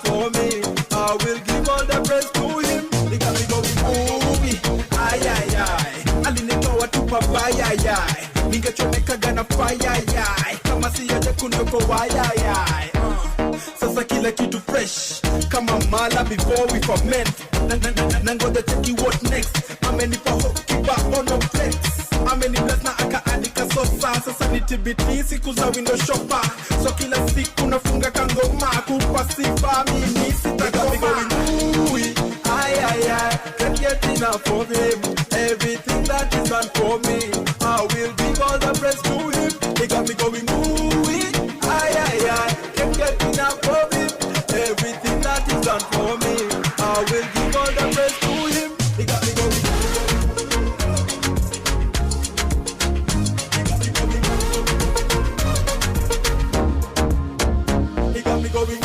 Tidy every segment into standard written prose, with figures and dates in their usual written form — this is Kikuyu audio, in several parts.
for me, I will give all the praise to him. He got me going ooh, ay ay ay. Alinitoa tu pabaya ay. Ningechomekaga na fire ay. Kama si yeye kuniokoa ay ay. Sasa kila kitu fresh kama mala before we ferment. Na ngoja cheki what next. Amenipa hope kibao no flex. Ameni bless na akaandika sosa. Sasa ni TBT siku za window shopper. So kila siku nafunga kangoma kupa sifa mimi sitakoma. Ay ay ay, can't get enough of him. Everything that is done for me, I will give all the praise to him. He got me going ooh, ay ay ay, can't get enough of him. Everything that is done for me, I will give all the praise to him. He got me going. He got me going.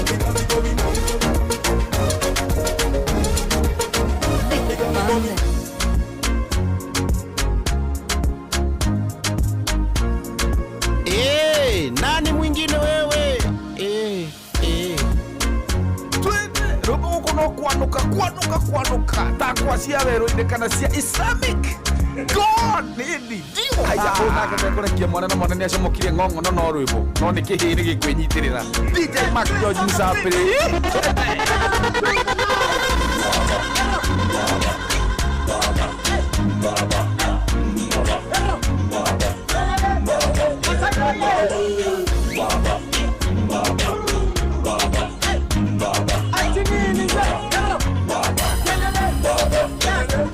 He got me going. He got me going. Eh, nani mwingine wewe? Eh, eh. Twende rwĩmbo gũkũ no kwanũka kwanũka kwanũka takwa cia werũ-inĩ kana cia Islamic God nini ndio haya onake tekũrekia mwana na mwana nĩacomokirie ng'ong'o no no rwĩmbo no nĩ kĩhĩ nĩ gĩkwĩnyitĩrĩra DJ Mark George Musapiri.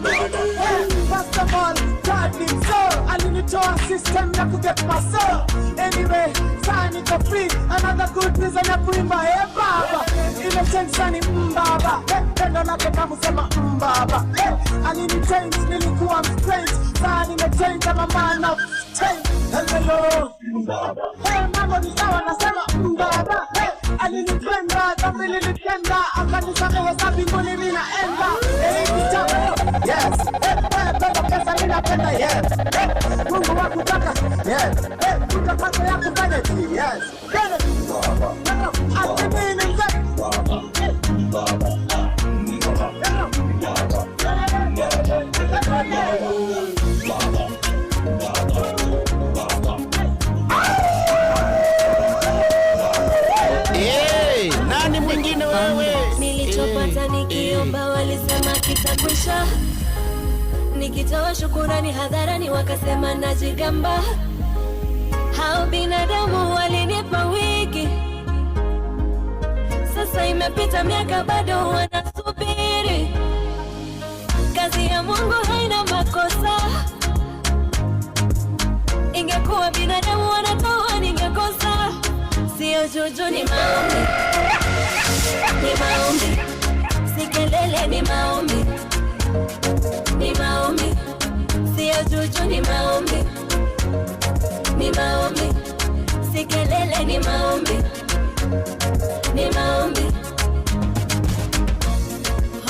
First of all, God himself alinitoa system ya kuget my soul. Anyway, saa niko free, another good reason ya kuimba. Hey baba, ile change sani mbaba. Hey, pendo lake tamu sema mbaba. Hey, alinichange nilikuwa strange, saa nimechange I'm a man of change. Hello, hey, mambo ni sawa nasema mbaba. Hey, alinipenda dhambi nilitenda, akanisamehe saa mbinguni mimi naenda. Hey, kitabu, yes. Hey, penda pesa mimi napenda, yes. Hey, Mungu wa kutaka, yes. Hey, utapata ya kufanya, yes. Ati mimi mzee. Eh, nani mwingine wewe? Nilichopata nikiomba walisema kitakwisha. Nikitoa shukurani hadharani wakasema najigamba. Hao binadamu walinipa wiki, sasa imepita miaka bado wanasubiri. Kazi ya Mungu haina makosa, ingekuwa binadamu wanatoa ningekosa. Sio juju, ni maombi, ni maombi, si kelele, ni maombi, ni maombi, sio juju, ni maombi, ni maombi, si kelele, ni maombi, ni maombi.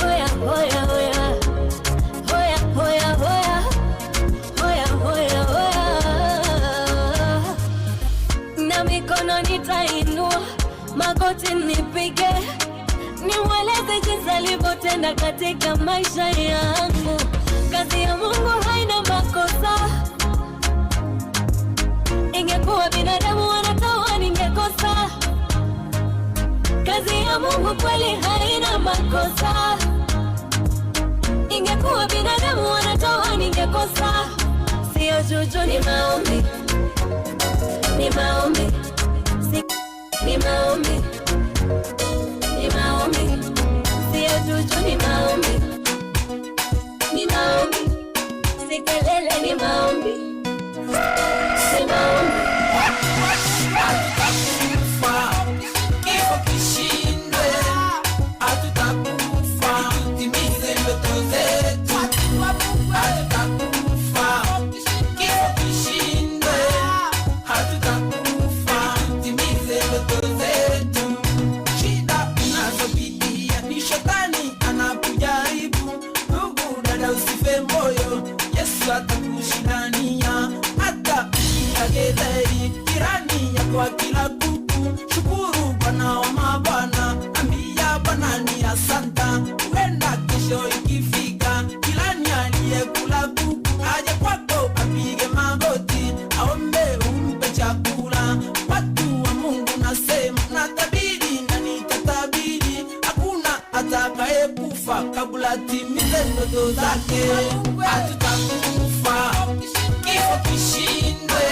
Hoya hoya hoya, hoya hoya hoya, hoya hoya hoya. Na mikono nitainua, magoti nipige, nimweleze jinsi alivyotenda katika maisha yangu. Kazi ya Mungu haina makosa, ingekuwa binadamu wanatoa ningekosa. Kazi ya Mungu kweli haina makosa, ingekuwa binadamu wanatoa ningekosa. Sio juju, ni maombi, ni maombi, si, ni maombi, ni maombi, sio juju, ni maombi, ni maombi, si kelele, ni maombi, ni maombi. Kifo kishindwe, hatutakufa, tutimize ndoto zetu. Hatutakufa, kifo kishindwe, hatutakufa, tutimize ndoto zetu. Shida unazopitia ni shetani anakujaribu. Ndugu dada, usife moyo, Yesu atakushindania. Kwa kila kuku, shukuru Bwana wa mabwana, ambia Bwana ni asanta. Huenda kesho ikifika, kila aliyekula kuku aje kwako apige magoti, aombe umpe chakula. Watu wa Mungu nasema, natabiri na nitatabiri, hakuna atakayekufa kabla timize ndoto zake. Hatutakufa, kifo kishindwe,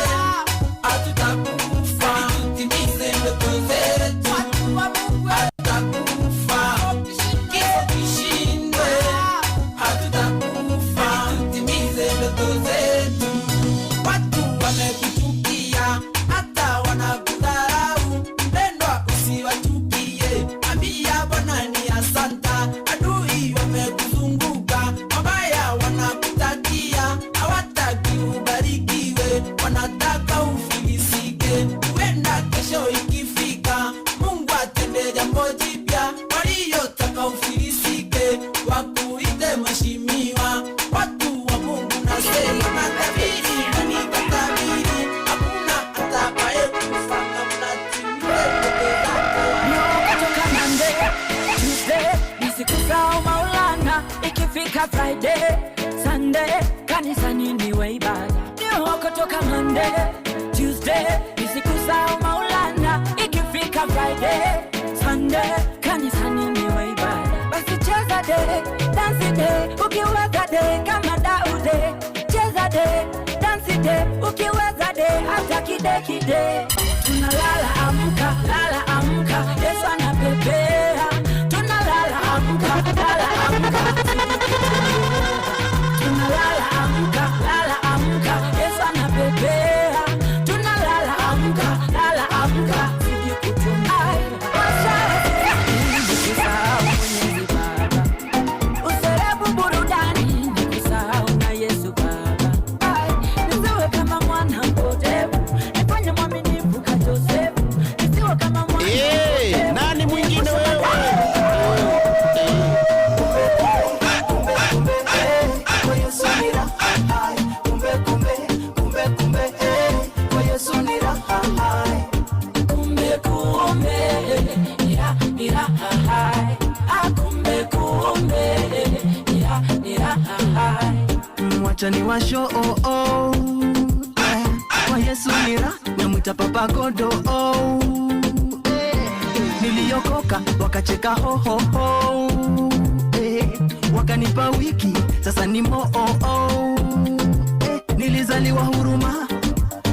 hatutakufa, tutimize ndoto zetu. Hatutakufa, kifo kishindwe, hatutakufa, tutimize ndoto zetu. Watu wamekuchukia, hata wanakudharau, mpendwa, usiwachukie, ambia Bwana ni asanta. Adui wamekuzunguka, mabaya wanakutakia, hawataki ubarikiwe, wanataka ufilisike. Huenda kesho ikifika, Mungu atende jambo jipya, waliotaka ufilisike wakuite mheshimiwa. Watu wa Mungu nasema, natabiri na nitatabiri, hakuna atakayekufa kabla timize ndoto zake. Kutoka Monday, Tuesday, nisikusahau Maulana, ikifika Friday, Sunday, kanisani niwe ibada. Ndio kutoka Monday, Tuesday, nisikusahau Maulana, ikifika Friday, Sunday, kanisani niwe ibada. Basi cheza de, dance de, ukiweza de kama Daude. Cheza de, dance de, ukiweza de hata kide kide. Tunalala amka, lala amka, Yesu anapepea. Tunalala amka, lala amka. Tunalala amka, lala amka, Yesu anapepea. Tunalala amka, lala amka, zidi kutumai. Nikusahau Mwenyezi Baba. Userebu burudani, nikusahau na Yesu Baba. Ai, nisiwe kama mwana mpotevu, nifanye mwaminifu ka Josefu. Nisiwe kama mwana Eh, mpotevu, nani mwingine wewe? Kumbe kumbe, ni raha, ni raha, hai. Ah, kumbe kumbe, ni raha, ni raha, hai. Wacha ni washo oh, oh. Eh, kwa Yesu ni raha, namwita Papa Godo oh. Eh, niliokoka wakacheka ho ho ho. Eh, wakanipa wiki sasa ni mo oh, oh. Eh, nilizaliwa huruma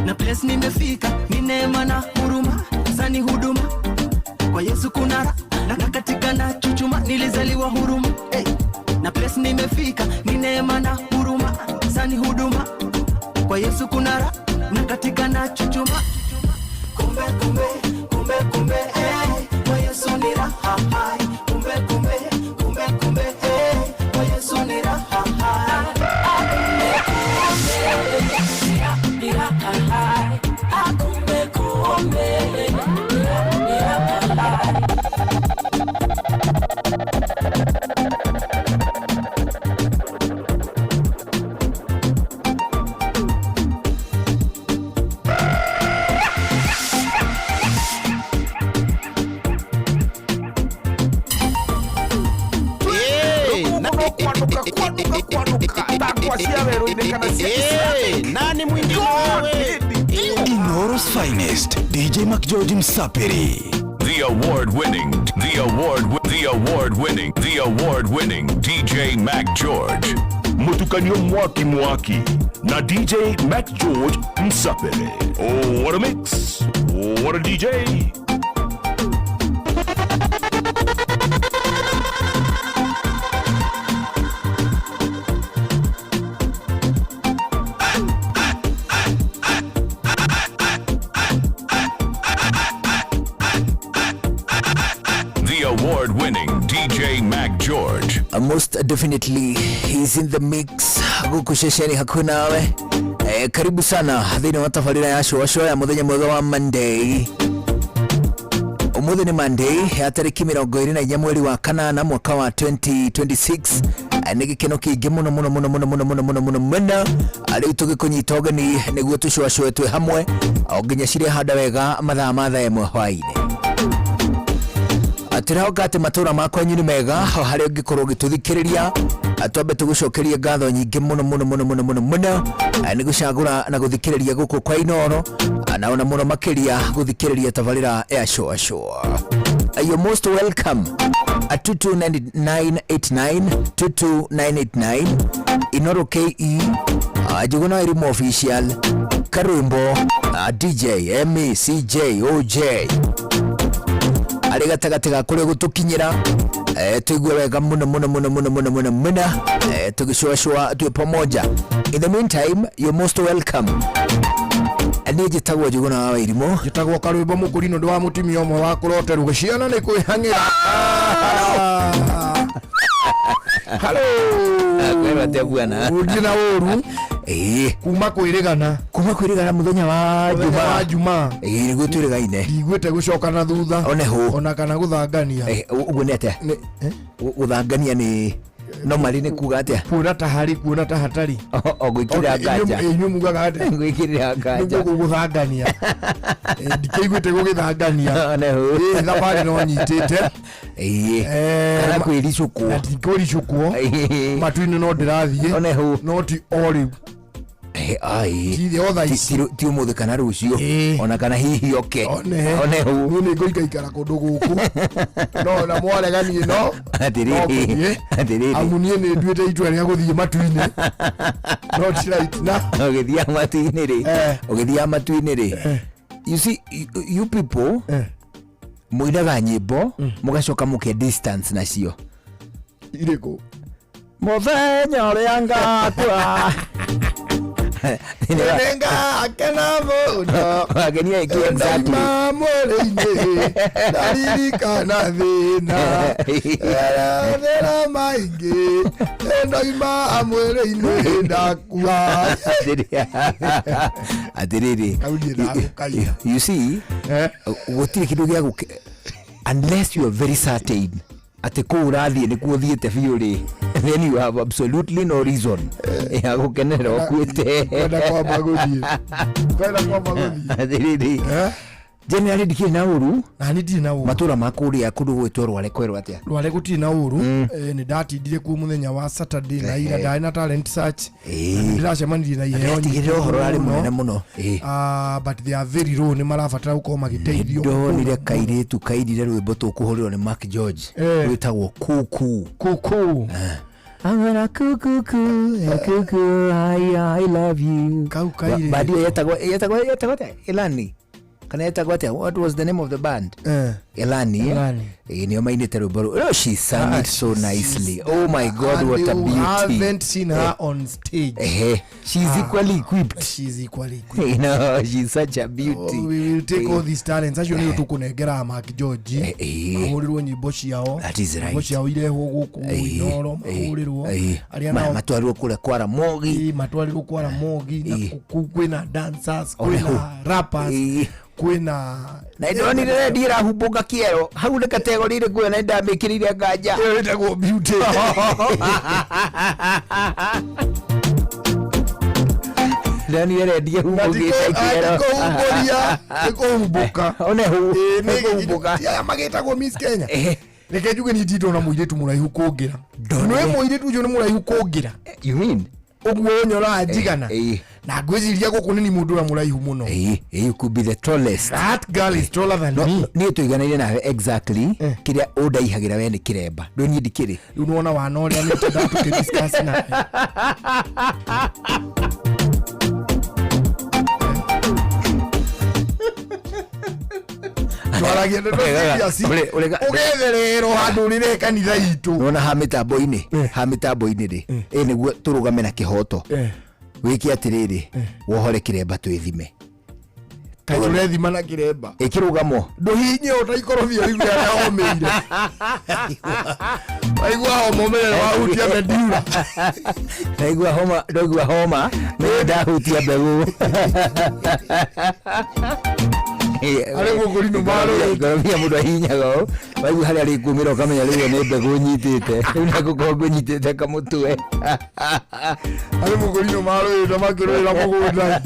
na place nimefika ni neema na huruma sani huduma kwa Yesu kuna raha na katika na chuchuma nilizaliwa huruma eh, na place nimefika ni neema na huruma sani huduma kwa Yesu kuna raha na katika na chuchuma kumbe kumbe kumbe kumbe eh, kwa Yesu ni raha hai kumbe kumbe kumbe kumbe eh, kwa Yesu ni raha hai. Ni raha, hai. Ah, kumbe kumbe, ni raha, ni raha, hai. Eh, Kwanuka, kwanuka, kwanuka takwa cia werũ-inĩ kana cia eh, nani mwingine wewe? Inoro's finest, DJ McGeorge Msapiri. The award winning, the award, the award winning, the award winning DJ Mac George. Mutukanio Mwaki Mwaki na DJ Mac George Msapere. Oh, what a mix. What a DJ. The award winning DJ Mac George. Most definitely he's in the mix guku ceceni hakuna we eh, karibu sana thĩinĩ wa tabarĩra ya cũacũa ya mũthenya mwega wa Monday. Ũmũthĩ nĩ Monday ya tarĩki 24 mweri wa kanana mwaka wa 2026. Nĩ gĩkeno kĩingĩ mũno mũno mũno mũno mũno mũno mũno mũno mũno. Rĩu tũgĩkũnyita ũgeni nĩguo tũcũacũe twĩ hamwe o nginya cirehanda wega mathaa ma thaa 1 hwaĩ-inĩ. Tũrehoka atĩ matũra ma kwanyu nĩ mega o harĩa ũngĩkorwo ũgĩtũthikĩrĩria. Twambe tũgũcokerie ngatho nyingĩ mũno mũno mũno mũno mũno mũno nĩ gũcagũra na gũthikĩrĩria gũkũ kwa Inooro, na ona mũno makĩria gũthikĩrĩria tabarĩra ya Shũa Shũa. You're most welcome at 22989 22989 Inoro KE, Njuguna Wairimu official, Karwimbo, DJ MECJ OJ arĩ gatagatĩ ga kũrĩa gũtũkinyĩra, tũigue wega mũno mũno mũno mũno mũno mũno mũno, tũgĩcũacũa twĩ pamoja. In the meantime, you're most welcome. Niĩ njĩtagwo Njuguna wa Wairimu. Njĩtagwo Karwĩmbo Mũkũrinũ, ndĩ wa mũtumia ũmwe wa kũroterwo ciana nĩ kwĩhang'ĩra. Halo. Kwĩrwo atĩa bwana? Gũtirĩ na ũru. Ĩĩ. Kuma kwĩrĩgana. Kuma kwĩrĩgana mũthenya wa Mũthenya Jumaa. wa Jumaa. Ĩĩ, nĩguo twĩrĩgaine. Ndiguĩte gũcoka na thutha. One hũ. Ona kana gũthangania. Ũguo nĩ atĩa? Gũthangania nĩ normally nĩ kuga atĩa? Kuona ta harĩ, kuona ta hatarĩ. O gwĩkĩrĩra nganja. Inyuĩ mugaga atĩa? Gwĩkĩrĩra nganja. Nĩguo gũthangania. Ndikĩiguĩte gũgĩthangania. One hũ. Ĩĩ, thabarĩ no nyitĩte. Ĩĩ. Kana kwĩricũkwo. Na ti kwĩricũkwo. Matu-inĩ no ndĩrathiĩ. One hũ. No ti o rĩu. Ai. Ti o thaa ici. Ti ũmũthĩ kana rũciũ. Ona kana hihi oke. One. One hũ. Niĩ nĩ ngũikaikara kũndũ gũkũ. No na mwarega niĩ no. Atĩrĩrĩ. No ngũthiĩ. Atĩrĩrĩ. Amu niĩ nĩ nduĩte itua rĩa gũthiĩ matu-inĩ. Not right now. Ũgĩthiaga matu-inĩ rĩ. Ũgĩthiaga matu-inĩ rĩ. You see, you people mũinaga nyĩmbo mũgacoka mũke distance nacio. Irĩkũ? Mũthenya ũrĩa ngakua. Nĩngakena mũno. Wagenia ĩngĩ exactly. Ndauma mwĩrĩ-inĩ, ndaririkana thĩna. Thĩna maingĩ, ndauma mwĩrĩ-inĩ ndakua. Atĩrĩrĩ. Kau niĩ ndagũkaira. You see, gũtirĩ kĩndũ gĩa gũke unless you are very certain atĩ kũu ũrathiĩ nĩkuo ũthiĩte biũ rĩ, then you have absolutely no reason ya gũkenerera ũkuĩte. Kwenda kwamba gũthiĩ. Kwenda kwamba gũthiĩ. Atĩrĩrĩ, generally ndikĩrĩ na ũru. Na niĩ ndirĩ na ũru. Matũra ma kũrĩa kũndũ gwĩtwo Rware kwerwo atĩa? Rware gũtirĩ na ũru. Nĩ ndatindire kuo mũthenya wa Saturday na ira ndarĩ na talent search. Na nĩ ndĩracemanirie na iheo nyingĩ Ndĩratigĩrĩra ũhoro ũrarĩ mũno. mũnene mũno. But they are very low, nĩ marabatara gũkorwo magĩteithio. Ndonire kairĩtu kainire rwĩmbo tũkũhũrĩrwo nĩ Mark George rwĩtagwo Kuku. Kuku. I'm gonna kuku kuku, I love you. Kau kairĩtu. Bandi ĩyo yetagwo atĩa? Elani. Kana yetagwo atĩa? What was the name of the band? Elani. Elani. Nĩo mainĩte rwĩmbo rũu. Oh, she sang it so nicely. Oh my God, And what a you beauty. haven't seen her on stage. She's equally equipped. She's equally equipped. You know, she's such a beauty. Oh, we will take all these talents. Acio nĩo tũkũnengera Mark George. Mahũrĩrwo nyĩmbo ciao. That is right. Nyĩmbo ciao irehwo gũkũ Inooro mahũrĩrwo. Arĩa nao matwarirwo kũrĩa kwa Ramogi. Matwarirwo kwa Ramogi na kũu kwĩna dancers, One kwĩna hũ. rappers, kwĩna Na ndonire rendi ĩrahumbũka kĩero hau nĩ kategori ĩrĩkũ ĩyo, na nĩndamĩkĩrĩire nganja. Ĩyo ĩtagwo beauty. Ndonire rendi ĩhumbũkĩte kĩero. Kũhumbũria, nĩ kũhumbũka. One hũ. Ĩĩ, nĩ Nĩ kũhumbũka. Ti aya magĩtagwo Miss Kenya. Reke njuge niĩ ndirĩ ndona mũirĩtu mũraihu kũngĩra. Nĩ mũirĩtu ũcio nĩ mũraihu kũngĩra. You mean? Ũguo ũnyoraga njigana. Na ngwĩciria gũkũ nĩ ni mũndũ ũrĩa mũraihu mũno. You could be the tallest. That girl is taller than me. Niĩ tũiganaine nawe exactly. Kĩrĩa ũndaihagĩra we nĩ kĩremba. Ndũ niĩ ndikĩrĩ. Rĩu nĩwona wana ũrĩa nĩ twendaga tũkĩdiscuss nawe. Twaragia ndeto serious. Ũgethererwo handũ rĩrĩ kanitha itũ. Nĩwona ha mĩtambo-inĩ, ha mĩtambo-inĩ rĩ, ĩ nĩguo tũrũgame na kĩhoto. Wĩke atĩrĩrĩ, wohore kĩremba twĩthime. Kaĩ tũrethima na kĩremba? Ĩ kĩrũgamo. Ndũhinye ũta ikorobia rĩu rĩrĩa homĩire. Waigua homa ũmenyere wahutia mendura. Ndaigua homa, ndaigua homa, nĩ ndahutia mbegũ. Arĩ mũkũrinũ marũrĩte. Ikorobia mũndũ ahinyaga ũũ, waigua harĩa rĩkumĩra ũkamenya rĩu ĩyo nĩ mbegũ nyitĩte, rĩu nĩgũkorwo ngũnyitĩte kamũtwe. Arĩ mũkũrinũ marũrĩte makĩrũĩra mũgũnda.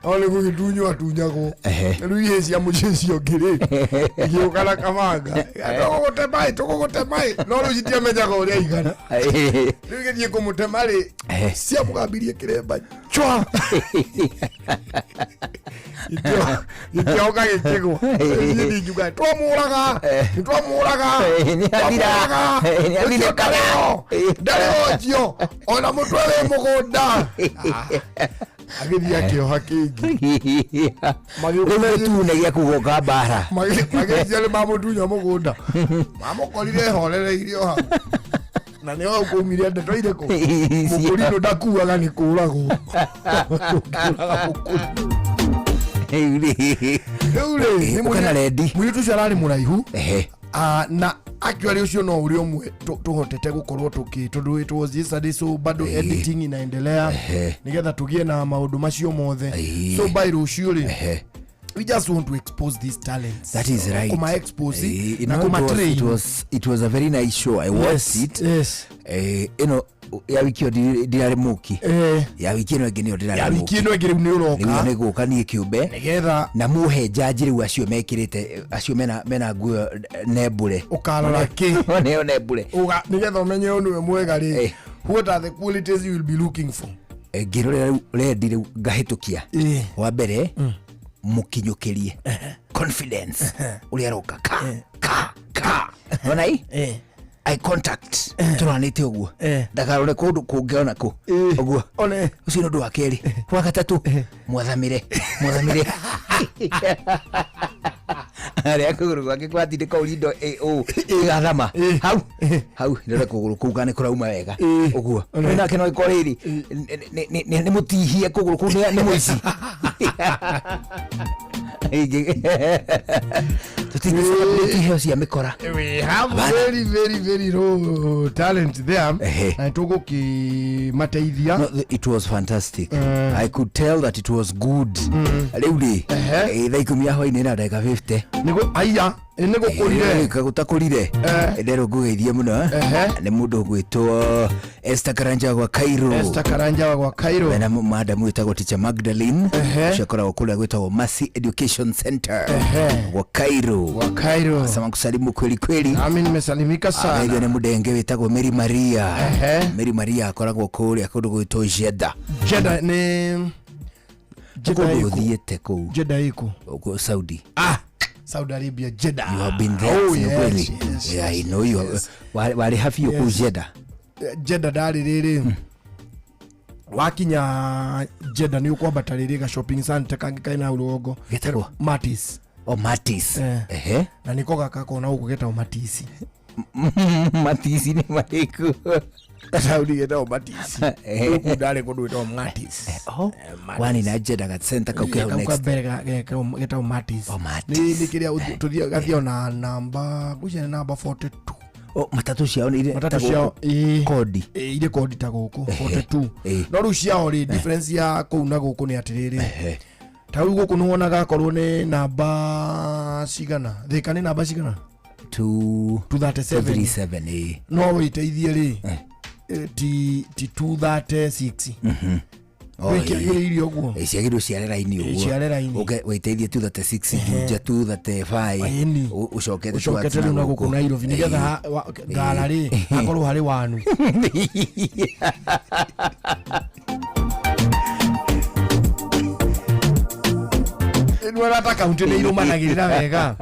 No nĩ gũgĩtunywo atunyagwo. Rĩu ihĩĩ cia mũciĩ ũcio ũngĩ rĩ, igĩũka na kabanga. Tũgũgũtema ĩ, tũgũgũtema ĩ. No rĩu citiamenyaga ũrĩa aigana. Rĩu igĩthiĩ kũmũtema rĩ, ciamũgambirie kĩremba chwa. Gĩkĩoka gĩkĩgwa. Niĩ ndingiuga, twamũraga, nĩtwamũraga, Nĩathira. twamũraga. Nĩathire Ũcio ndarĩ ho, ndarĩ ho ũcio, ona mũtwe wĩ mũgũnda. Agĩthiĩ akĩoha kĩngĩ. Rĩu gĩtune gĩa kũgoka mbara. Magĩcia nĩ mamũtunya mũgũnda. Mamũkorire horereirie o hau. Na nĩ hau kwaumire ndeto irĩkũ? Mũkũrinũ ndakuaga nĩ kũragwo. Tũngĩũraga mũkũrinũ. Rĩu rĩ. Rĩu rĩ, nĩ Ũka na rendi. Mũirĩtu ũcio ararĩ mũraihu. Ehe. Na actually ũcio no ũrĩa ũmwe tũhotete gũkorwo tũkĩ tondũ it was yesterday, so bado editing inaendelea nĩgetha tũgĩe na maũndũ macio mothe. So by rũciũ rĩ, we just want to expose these talents. That is right. Kuma expose na No, kuma train. it was a very nice show. I watched it. Yes. Ĩno ya wiki ĩyo ndirarĩ mũki. Ya wiki ĩno ĩngĩ nĩyo ndĩrarĩ Ya wiki mũki. ĩno ĩngĩ rĩu nĩ ũroka. Nĩguo nĩ gũka niĩ kĩũmbe. Nĩgetha na muhe njanji rĩu acio mekĩrĩte, acio mena nguo nembũre. Ũkarora kĩ? Nĩyo nembũre. Nĩgetha ũmenye ũyũ nĩwe mwega rĩ. What are the qualities you will be looking for? Ngĩrorera rĩu rendi rĩu ngahĩtũkia. Wa mbere, mũkinyũkĩrie. Confidence. Ũrĩa aroka. Ka, ka, ka. Wona ĩ? Eye contact. Tũroranĩte ũguo. Ndakarore kũndũ kũngĩ ona kũ. Ũguo. Ũcio nĩ ũndũ wa kerĩ. Wa gatatũ, mwathamĩre. Mwathamĩre. Harĩa kũgũrũ gwake gwatindĩka ũrindo, ũ, ĩgathama. Hau. Hau, ndĩrona kũgũrũ kũu kana nĩ kũrauma wega. Ũguo. Rĩu nake no ĩkorwo rĩrĩ, nĩ mũtihie kũgũrũ kũu nĩ mũici. Tũtingĩcelebrate iheo cia mĩkora. We have very, very, very raw talent there. Na tũgũkĩmateithia. No, it was fantastic. I could tell that it was good. Rĩu rĩ, thaa ikũmi ya hwainĩ na ndagĩka 50. Nĩguo, aya, nĩ gũkũrire. Gũtakũrire. Nderwo ngũgeithie mũno. Nĩ mũndũ ũgwĩtwo Esther Karanja gwa Cairo. Esther Karanja gwa Cairo. Mena madamu wĩtagwo Teacher Magdalene. Ũcio akoragwo kũrĩa gwĩtagwo Mercy Education Center. Gwa Cairo. Gwa Cairo. Asema kusalimu kweli kweli. Nami nimesalimika sana. Ageithio nĩ mũndenge wĩtagwo Mary Maria. Mary Maria akoragwo kũrĩa kũndũ gwĩtwo Jeddah. Jeddah nĩ Jeddah Kũndũ ĩkũ? ũthiĩte kũu. Jeddah ĩkũ? Kũu Saudi. Saudi Arabia, Jeddah. You have been there, Oh, si yes, kweli? yes, Yeah, I yes, know you have. yes. Warĩ habiũ kũu Yes. Jeddah? Jeddah ndarĩ rĩrĩ. Wakinya Jeddah nĩ ũkwambata rĩrĩ ga shopping center kangĩ kaĩ na hau rũgongo. Getagwo? Matis. Oh, Matis. Na nĩko gaka kona gũkũ getagwo Matisi. Matisi nĩ marĩkũ? Gataũni getagwo Matisi. Gũkũ ndarĩ kũndũ gwĩtagwo Matis. Wani na Jeddah ga center kau kehau Kau ka next. mbere getagwo Matis. Oh, Matis. Nĩ kĩrĩa tũthiaga gathiao na namba, ngwĩciria nĩ namba 42. Oh, matatũ ciao nĩ irĩ Matatũ ta ciao, gũkũ? ĩĩ. Kodi. Ĩĩ, irĩ kodi ta gũkũ, 42. No rĩu ciao rĩ, difference ya kũu na gũkũ nĩ atĩrĩrĩ. Ta rĩu gũkũ nĩ wonaga akorwo nĩ namba cigana? Thika nĩ namba cigana? Two, Two thirty-seven. two thirty-seven, ĩĩ. No wĩteithie rĩ, ti 236. Oh, Wĩkĩagĩrĩire ũguo. Ciagĩrĩirwo ciare raini ũguo. Ciare raini. Ũke wĩteithie 236, Juja 235, ũcokete Ũcokete towards rĩu na gũkũ. gũkũ Nairobi, nĩgetha ngara rĩ, hakorwo harĩ wanu. Nĩwona ta kaunti nĩ irũmanagĩrĩra wega.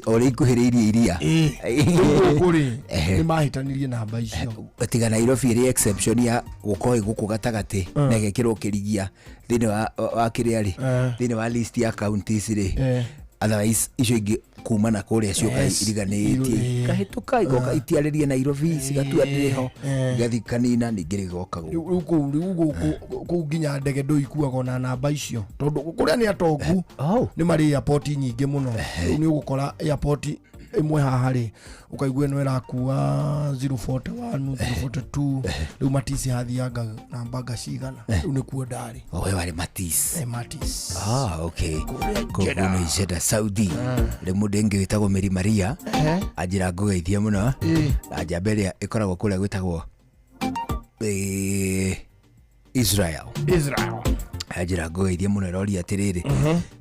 Ũrĩa ikuhĩrĩirie iria. Rĩu gũkũ rĩ, nĩ mahĩtanirie namba icio. Tiga Nairobi ĩrĩ exception ya gũkorwo ĩ gũkũ gatagatĩ na ĩgekĩrwo kĩrigia thĩinĩ wa kĩrĩa rĩ, thĩinĩ wa list ya counties rĩ. Otherwise icio ingĩ kuma na kũrĩa cioka iriganĩtie. Ikahĩtũka, igoka itiarĩrie Nairobi, cigatua ndĩrĩ ho, igathiĩ kanina, ningĩ rĩgoka gũkũ. Rĩu kũu, rĩu gũkũ, kũu nginya ndege ndũikuaga ona namba icio, tondũ kũrĩa nĩ atongu, nĩ marĩ airport nyingĩ mũno. Rĩu nĩ ũgũkora airport Ĩmwe haha rĩ, ũkaigua ĩno ĩrakua 041, 042. Rĩu matici hathianga na mbanga cigana, rĩu nĩkuo ndarĩ. Oh, we warĩ matis? Eh, matis. Ah, okay. Koguo nĩ Jeddah, Saudi. Rĩ mũndũ ĩngĩ wĩtagwo Mary Maria anjĩra ngũgeithie mũno na njamba ĩrĩa ĩkoragwo kũrĩa gwĩtagwo Israel. Israel. Anjĩra ngũgeithie mũno, ĩroria atĩrĩrĩ,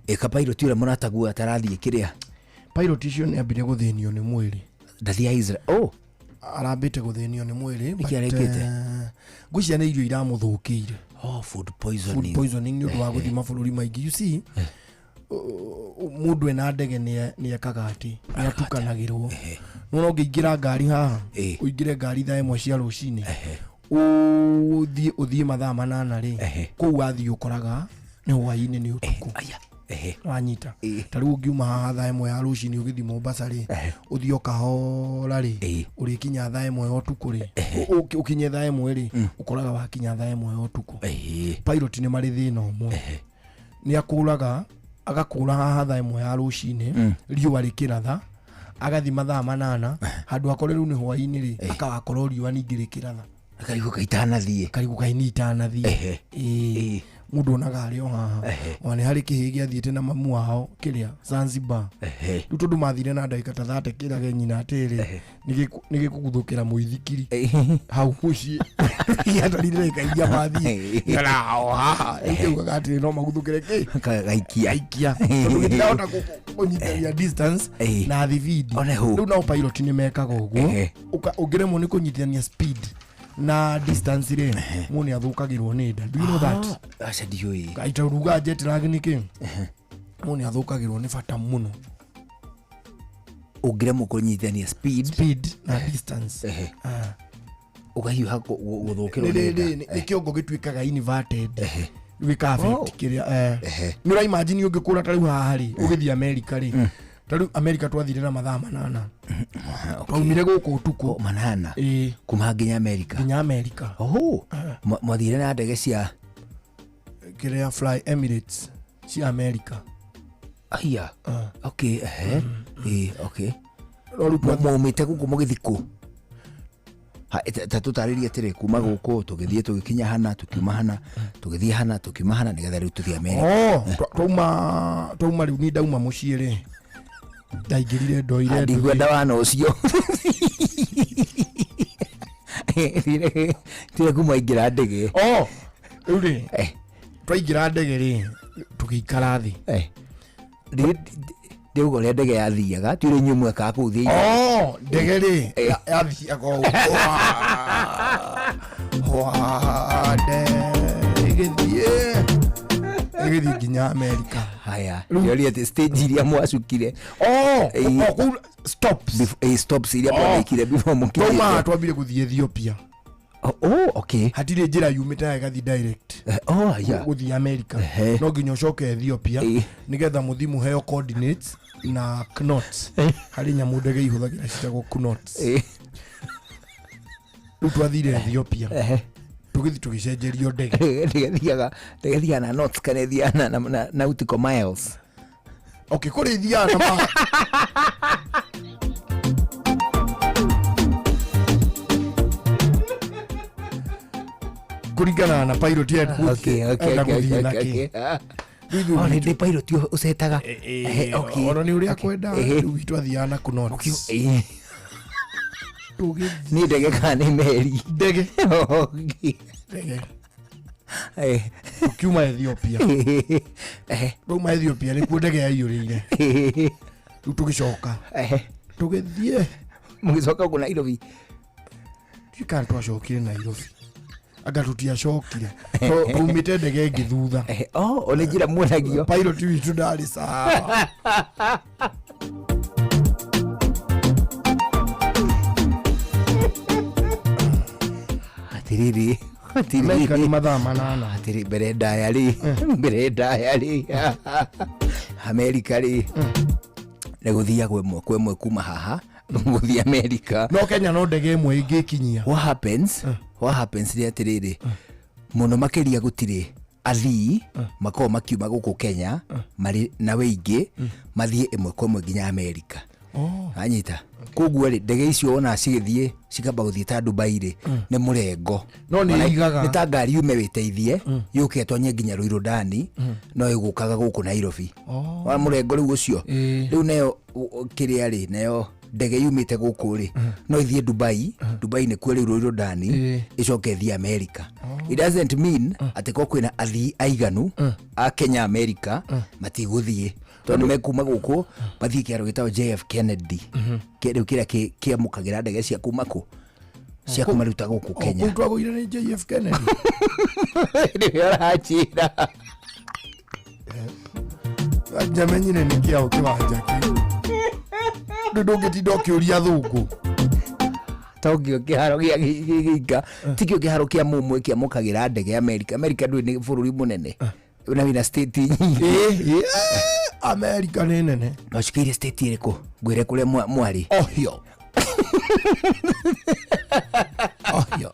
ĩka pilot ũrĩa mũrataguo atarathiĩ kĩrĩa? Pilot icio nĩ ambire gũthĩnio nĩ mwĩrĩ. Ndathiĩ Israel? Oh. Arambĩte gũthĩnio nĩ mwĩrĩ. Nĩkĩ But, arekĩte? Ngwĩciria nĩ irio iramũthũkĩire. Oh, food poisoning. Food poisoning nĩ ũndũ wa gũthiĩ mabũrũri maingĩ. You see, mũndũ ena ndege nĩ ekaga atĩ nĩ atukanagĩrwo. Nona ũngĩingĩra ngari haha, ũingĩre ngari thaa 1 cia rũcinĩ, ũthiĩ mathaa 8 rĩ, kũu wathiĩ ũkoraga nĩ hwaĩ-inĩ, nĩ ũtukũ. Wanyita? Ta rĩu ũngiuma haha thaa 1 ya rũcinĩ ũgĩthiĩ Mombasa rĩ, ũthiĩ o kahora rĩ, ũrĩkinya thaa 1 ya ũtukũ rĩ, ũkinye thaa 1 rĩ, ũkoraga wakinya thaa 1 ya ũtukũ. Pilot nĩ marĩ thĩna ũmwe, nĩ akũraga, agakũra haha thaa 1 ya rũcinĩ, riũa rĩkĩratha, agathiĩ mathaa 8, handũ akore rĩu nĩ hwaĩ-inĩ rĩ, akagakorwo riũa ningĩ rĩkĩratha. Karigũ kaitanathiĩ. Karigũ kaini itanathiĩ. Ĩĩ, mũndũ onaga arĩ o haha. Ona nĩ harĩ kĩhĩ gĩathiĩte na mamu wao kĩrĩa Zanzibar. Rĩu tondũ mathire na ndagĩka ta 30, kĩrage nyina atĩrĩ, nĩ gĩkũguthũkĩra mũithikiri hau mũciĩ. Gĩatarire ndagĩka iria mathiĩ Gara o haha. Rĩu kĩugaga atĩrĩ, no maguthũkĩre kĩ? Gaikia. Gaikia, tondũ gĩtirahota kũnyitania distance na thibindi. Rĩu nao pilot nĩ mekaga ũguo. Ũngĩremwo nĩ kũnyitithania speed na distance rĩ, mũndũ nĩ athũkagĩrwo nĩ nda. Do you know that? Aca, ndiũĩ. Kaita ruga jet lag nĩ kĩ? Mũndũ nĩ athũkagĩrwo nĩ bata mũno. Ũngĩremwo kũnyitithania speed speed na distance. Ũkahiũha gũthũkĩrwo nĩ nda. Nĩ kĩongo gĩtuĩkaga inverted, gĩka affect kĩrĩa nĩ ũra imagine ũngĩkũra ta rĩu haha rĩ, ũgĩthiĩ America rĩ, ta rĩu America twathire na mathaa 8, twaumire gũkũ ũtukũ. 8? Ĩĩ. Kuma nginya America? Nginya America. Oho. Mwathire na ndege cia? Kĩrĩa, Fly Emirates cia America. Aya, okay, ehe, ĩĩ, okay. No rĩu Mwaumĩte gũkũ mũgĩthiĩ kũ? Ta tũtarĩrie atĩrĩ, kuma gũkũ tũgĩthiĩ tũgĩkinya hana, tũkiuma hana tũgĩthiĩ hana, tũkiuma hana, nĩgetha rĩu tũthiĩ America. Oh, twauma rĩu, ni ndauma mũciĩ rĩ, ndaingĩrire ndoire. Ndiguenda wana ũcio tire kuma ingĩra ndege. Oh, rĩu rĩ, twaingĩra ndege rĩ, tũgĩikara thĩ. Ndĩuga ũrĩa ndege yathiaga, tiũrĩ inyuĩ mwekaga kũu thĩinĩ. Oh, ndege rĩ yathiaga ũguo. Hwa, ĩgĩthiĩ nginya America. Haya, ndĩroria atĩ stage iria mwacukire. Oh, oh, kũu stops. Stops iria Oh. mwandĩkire before mũkinyĩte. Twauma twambire gũthiĩ Ethiopia. Oh, okay. Hatirĩ njĩra yumĩte ya ĩgathiĩ direct Oh, yeah. gũthiĩ America. No nginya ũcoke Ethiopia nĩgetha mũthiĩ mũheo coordinates na knots. Harĩ nyamũ ndege ihũthagĩra citagwo knots. Rĩu twathire Ethiopia, tũgĩthiĩ tũgĩcenjerio ndege. Ndege thiaga na knots kana ĩthiaga na nautical miles? Okay, kũrĩ ithiaga na ma kũringana na pilot enda gũthiĩ na kĩ. Oh, nĩ ndĩ pilot ũcetaga. Okay. Ona nĩ ũrĩa kwenda. Rĩu itũ athiaga na knots. Nĩ ndege kana nĩ meri? Ndege. Okay. Ndege. Tũkiuma Ethiopia, twauma Ethiopia nĩkuo ndege yaiyũrĩire. Rĩu tũgĩcoka tũgĩthiĩ. Mũgĩcoka gũkũ Nairobi? Ndiũĩ kana twacokire Nairobi, anga tũtiacokire. Twaumĩte ndege ĩngĩ thutha. Oh, nĩ njĩra muonagio. Pilot witũ ndarĩ sawa. Atiriri. Amerika nĩ mathaa 8. Atĩrĩ, mbere ndaya rĩ, mbere ndaya rĩ, Amerika rĩ, nĩ gũthiagwo ĩmwe kwa ĩmwe kuma haha gũthiĩ Amerika? No Kenya no ndege ĩmwe ĩngĩkinyia. What happens nĩ atĩrĩrĩ, mũno makĩria gũtirĩ athii makoragwo makiuma gũkũ Kenya marĩ na wĩingĩ mathiĩ ĩmwe kwa ĩmwe nginya Amerika. Anyita koguo rĩ, ndege icio wona cigĩthiĩ cikamba gũthiĩ ta Dubai rĩ, nĩ mũrengo. No nĩ Ona igaga. Nĩ ta ngari yume wĩteithie yũke ĩtonye nginya Ruiru ndani, no ĩgũkaga gũkũ Nairobi. Wa mũrengo rĩu ũcio rĩu nayo kĩrĩa rĩ, nayo ndege yumĩte gũkũ rĩ, no ĩthiĩ Dubai. Dubai nĩkuo rĩu Ruiru ndani, ĩcoke ĩthiĩ America. It doesn't mean atĩ ko kwĩna athii aiganu a Kenya America matigũthiĩ, tondũ mekuma gũkũ mathiĩ kĩaro gĩtagwo JF Kennedy. Rĩu kĩrĩa kĩamũkagĩra ndege cia kuma kũ, cia kũmaruta gũkũ Kenya. Kũu twagũire nĩ JF Kennedy. Nĩwe ũranjĩra. Njamenyire nĩ kĩao kĩwanja kĩu. Rĩu ndũngĩtinda ũkĩũria thũngũ. Tokio kĩharo gĩa gĩika tikio kĩharo kĩa mũmwe kĩamũkagĩra ndege America. America ndũĩ nĩ bũrũri mũnene na wĩna state nyingĩ. Ĩ, America nĩ nene. Wacukĩire state ĩrĩkũ ngwĩre kũrĩa mwarĩ? Ohio. Ohio.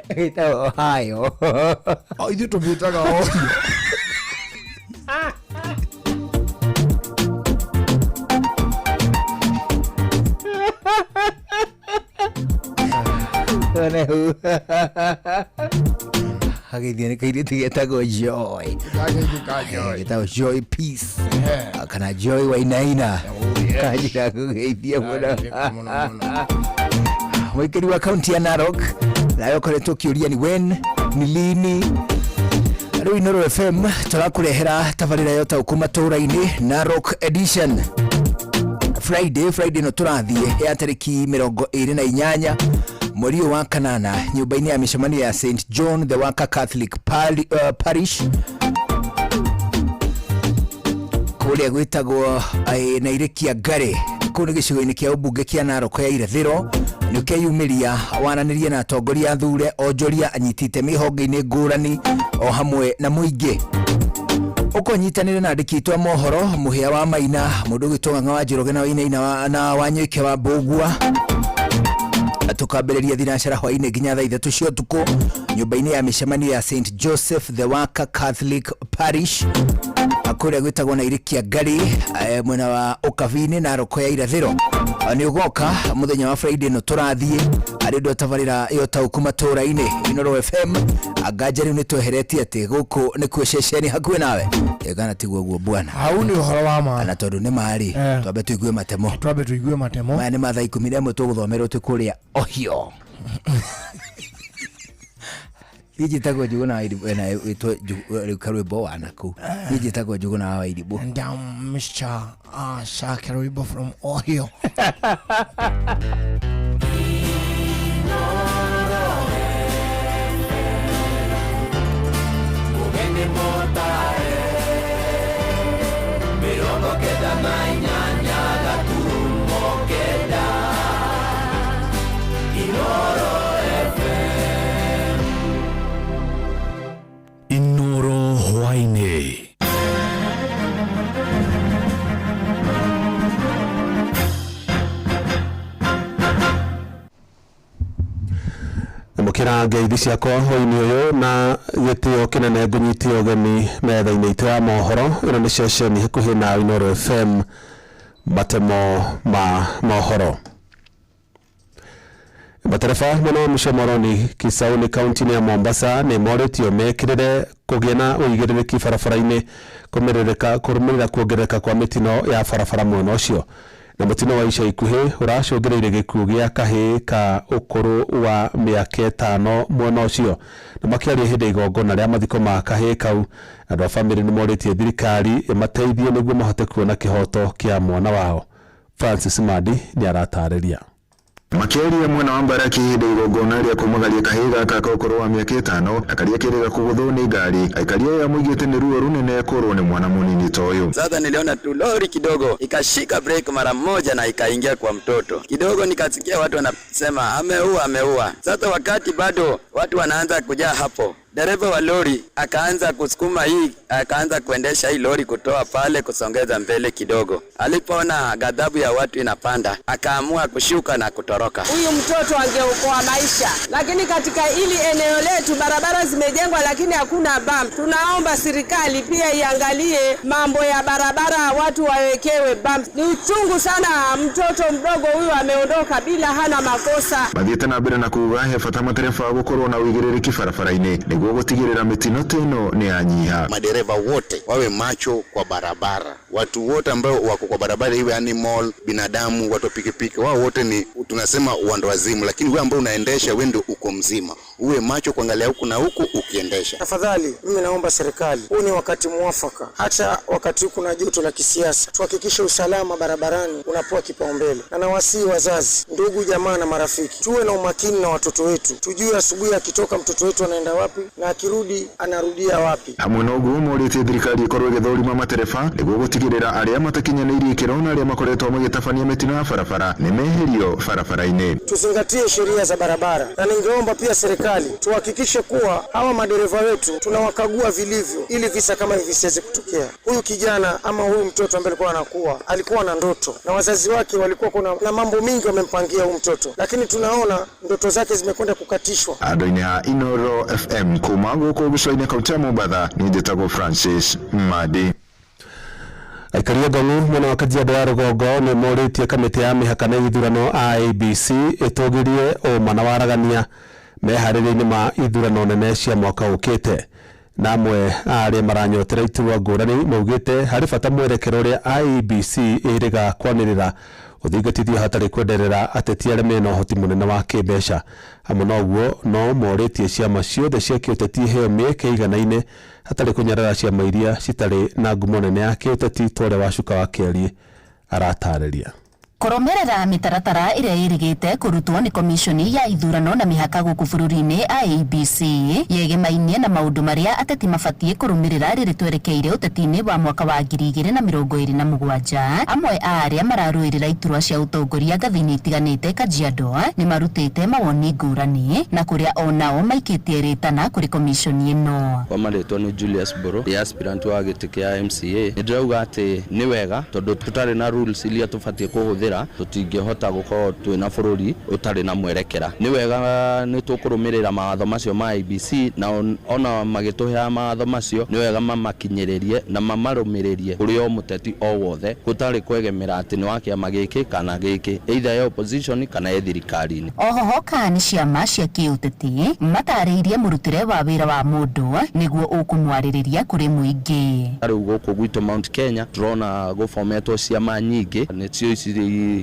Ĩtagwo Ohio. Oh, ithuĩ tũmĩtaga Ohio. One hau hagĩthio nĩ kairĩtu getagwo Joy. Kageithio ka Joy. Getagwo Joy Peace kana Joy Wainaina, kanjĩra kũgeithia mũno mũikari wa kaunti ya Narok, nawe ũkoretwo ũkĩũria ni when, ni lini. Rĩu Inooro FM tũrakũrehera tabarĩra ya ũtaũku matũũra-inĩ, Narok edition, Friday no tũrathiĩ ya tarĩki 28 mweri ũyũ wa kanana, nyũmba-inĩ ya mĩcemanio ya St John the Worker Catholic Parish kũrĩa gwĩtagwo Nairikia Ngari. Kũu nĩ gĩcigo-inĩ kĩa ũmbunge kĩa Narok ya Irathĩro. Nĩ ũkeyumĩria waranĩrie na atongoria athure, onjoria, anyiti itemi honge-inĩ ngũrani o hamwe na mũingĩ. Ũkonyitanĩre na andĩki aitũ a mohoro, Mũhĩa wa Maina, mũndũ ũgwĩtwo Ng'ang'a wa Njoroge na Wainaina na Wanyoike wa Mbũgua. Tũkambĩrĩria thinacara hwainĩ nginya thaa 3 cia ũtukũ nyũmba-inĩ ya mĩcemanio ya St Joseph the Worker Catholic Parish kũrĩa gwĩtagwo Nairikia Ngari, mwena wa Ũkabi-inĩ Narok ya Irathĩro. Nĩ ũgoka mũthenya wa Friday ĩno tũrathiĩ arĩ ũndũ tabarĩra ya ũtaũku matũũra-inĩ, Inooro FM. Nganja rĩu nĩ tweheretie atĩ gũkũ nĩkuo ceceni hakuhĩ nawe. Kana tiguo guo bwana? Hau nĩ ũhoro wa ma. Na tondũ nĩ marĩ, twambe tũigue matemo. Twambe tũigue matemo. Maya nĩ ma thaa 11 tũgũthomerwo twĩ kũrĩa Ohio. Niĩ njĩtagwo Njuguna wa Irimũ, na wĩtwo rĩu karwĩmbo wa nakũu. Niĩ njĩtagwo Njuguna wa Irimũ. And I'm Mr. Sir Karwimbo from Ohio. Mugeni motare 98.9 Inooro FM. Inooro hwainĩ. Amũkĩra ngeithi ciakwa hwainĩ ũyũ na gĩtĩo kĩnene, ngũnyitie ũgeni metha-inĩ itũ ya mohoro. Ĩno nĩ ceceni hakuhĩ na Inooro FM, matemo ma mohoro. Matereba mwena wa Mshomoroni Kisauni kaunti-inĩ ya Mombasa nĩ morĩtio mekĩrĩre kũgĩa na ũigĩrĩrĩki barabara-inĩ kũrũmĩrĩra kuongerereka kwa mĩtino ya barabara mwena ũcio. Na mũtino wa ica ikuhĩ ũracũngĩrĩirie gĩkuũ gĩa kahĩĩ ka ũkũrũ wa mĩaka 5 mwena ũcio. Na makĩaria hĩndĩ ya igongona rĩa mathiko ma kahĩĩ kau, andũ a bamĩrĩ nĩ morĩtie thirikari ĩmateithie nĩguo mahote kuona kĩhoto kĩa mwana wao. Francis Mandi nĩ aratarĩria. Makĩaria mwena wa Mbaraki hĩndĩ igongona rĩa kũmagaria kahĩĩ gaka ka ũkũrũ wa mĩaka 5 na karĩa kĩrĩga kũgũthwo nĩ ngari, aikari aya moigĩte nĩ ruo rũnene kũrwo nĩ mwana mũnini ta ũyũ. Sasa niliona tu lori kidogo ikashika break mara moja na ikaingia kwa mtoto kidogo, nikasikia watu wanasema ameua, ameua. Sasa wakati bado watu wanaanza kujaa hapo, Dereva wa lori akaanza kusukuma hii, akaanza kuendesha hii lori kutoa pale kusongeza mbele kidogo. Alipoona ghadhabu ya watu inapanda, akaamua kushuka na kutoroka. Huyu mtoto angeokoa maisha, lakini katika hili eneo letu barabara zimejengwa, lakini hakuna bump. Tunaomba serikali pia iangalie mambo ya barabara, watu wawekewe bump. Ni uchungu sana, mtoto mdogo huyu ameondoka bila hana makosa. Mathiĩte na mbere na kuga he bata matereba gũkorwo na ũigĩrĩrĩki barabara-inĩ nĩguo gũtigĩrĩra mĩtino ta ĩno nĩ yanyiha. Madereva wote wawe macho kwa barabara, watu wote ambao wako kwa barabara, iwe animal, binadamu, watu wa pikipiki, wao wote ni tunasema wandawazimu, lakini wewe ambao unaendesha, wewe ndio uko mzima, uwe macho kuangalia huku na huku ukiendesha. Tafadhali, mimi naomba serikali, huu ni wakati mwafaka, hata wakati huu kuna joto la kisiasa, tuhakikishe usalama barabarani unapewa kipaumbele, na nawasihi wazazi, ndugu, jamaa na marafiki, tuwe na umakini na watoto wetu, tujue asubuhi akitoka mtoto wetu anaenda wapi na akirudi anarudia wapi. Hamwe na ũguo morĩtie thirikari ĩkorwo ĩgĩthũrima matereba nĩguo gũtigĩrĩra arĩa matakinyanĩirie ikĩro na arĩa makoretwo magĩtabania mĩtino ya barabara nĩ meherio barabara-inĩ. Tuzingatie sheria za barabara, na ningeomba pia serikali tuhakikishe kuwa hawa madereva wetu tunawakagua vilivyo, ili visa kama hivi visiweze kutokea. Huyu kijana ama huyu mtoto ambaye alikuwa anakuwa alikuwa na ndoto na wazazi wake walikuwa kuna na mambo mingi wamempangia huyu mtoto, lakini tunaona ndoto zake zimekwenda kukatishwa. Andũ-inĩ a Inoro FM kuma gũkũ gĩcũa-inĩ kaunti ya Mombatha, niĩ njĩtagwo Francis Madi. Aikari a Ngong'u mwena wa Kajiado ya rũgongo nĩ morĩtie kamĩtĩ ya mĩhaka na ithurano IEBC ĩtũgĩrie ũma na waragania meharĩria-inĩ ma ithurano nene cia mwaka ũkĩte. Na amwe a arĩa maranyotera iturwa ngũrani maugĩte harĩ bata mwerekero ũrĩa IEBC ĩrĩga kwanĩrĩra ũthingatithio hatarĩ kwenderera ateti arĩa mena ũhoti mũnene wa kĩmbeca. Hamwe na ũguo no morĩtie ciama ciothe cia kĩũteti iheo mĩeke iganaine hatarĩ kũnyarara ciama iria citarĩ na ngumo nene ya kĩũteti ta ũrĩa Wacuka wa Kĩarie aratarĩria. Kũrũmĩrĩra mĩtaratara ĩrĩa ĩrĩgĩte kũrutwo nĩ komishoni ya ithurano na mĩhaka gũkũ bũrũri-inĩ IEBC yegemainie na maũndũ marĩa ateti mabatiĩ kũrũmĩrĩra rĩrĩ twerekeire ũteti-inĩ wa mwaka wa 2027. Amwe a arĩa mararũĩrĩra iturwa cia ũtongoria ngathĩ-inĩ itiganĩte Kajiado nĩ marutĩte mawoni ngũrani na kũrĩa onao maikĩtie rĩtana kũrĩ komishoni ĩno. Kwa marĩtwa nĩ Julius Mburu, ndĩ aspirant wa gĩtĩ kĩa MCA. Nĩ ndĩrauga atĩ nĩ wega tondũ tũtarĩ na rules iria tũbatiĩ kũhũthĩra tũtingĩhota gũkorwo twĩna bũrũri ũtarĩ na mwerekera. Nĩ wega nĩ tũkũrũmĩrĩra mawatho macio ma IEBC, na ona magĩtũheaga mawatho macio nĩ wega mamakinyĩrĩrie na mamarũmĩrĩrie kũrĩ o mũteti o wothe gũtarĩ kwegemera atĩ nĩ wa kĩama gĩkĩ kana gĩkĩ, either ya opposition kana ya thirikari-inĩ. Oho kana nĩ ciama cia kĩũteti matarĩirie mũrutĩre wa wĩra wa mũndũ nĩguo ũkũmwarĩrĩria kũrĩ mũingĩ. Rĩu gũkũ gwitũ Mount Kenya tũrona gũbometwo ciama nyingĩ, nĩcio ici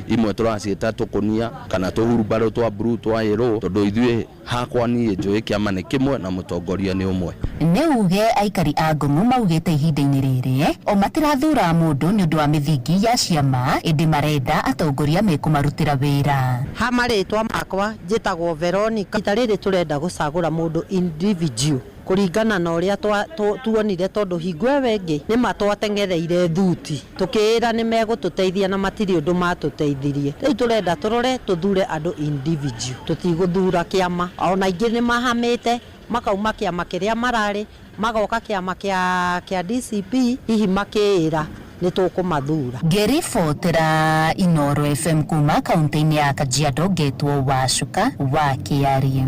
imwe tũraciĩta tũkũnia kana tũhurubarũ twa blue twa yellow, tondũ ithuĩ hakwa niĩ njũĩ kĩama nĩ kĩmwe na mũtongoria nĩ ũmwe. Nĩ uge aikari a Ngong'u maugĩte ihinda-inĩ rĩrĩ o matirathura mũndũ nĩ ũndũ wa mĩthingi ya ciama, ĩndĩ marenda atongoria mekũmarutĩra wĩra. Ha marĩtwa makwa njĩtagwo Veronica. Ita rĩrĩ tũrenda gũcagũra mũndũ individual kũringana na ũrĩa tuonire, tondũ hingo ĩyo ĩngĩ nĩ matwatengereire thuti tũkĩĩra nĩ megũtũteithia na matirĩ ũndũ matũteithirie. Rĩu tũrenda tũrore tũthure andũ individual, tũtigũthura kĩama. Ona aingĩ nĩ mahamĩte makauma kĩama kĩrĩa mararĩ magoka kĩama kĩa DCP, hihi makĩĩra nĩ tũkũmathura. Ngĩribotera Inoro FM kuma kaunti-inĩ ya Kajiado, ngetwo Wacuka wa Kĩarie.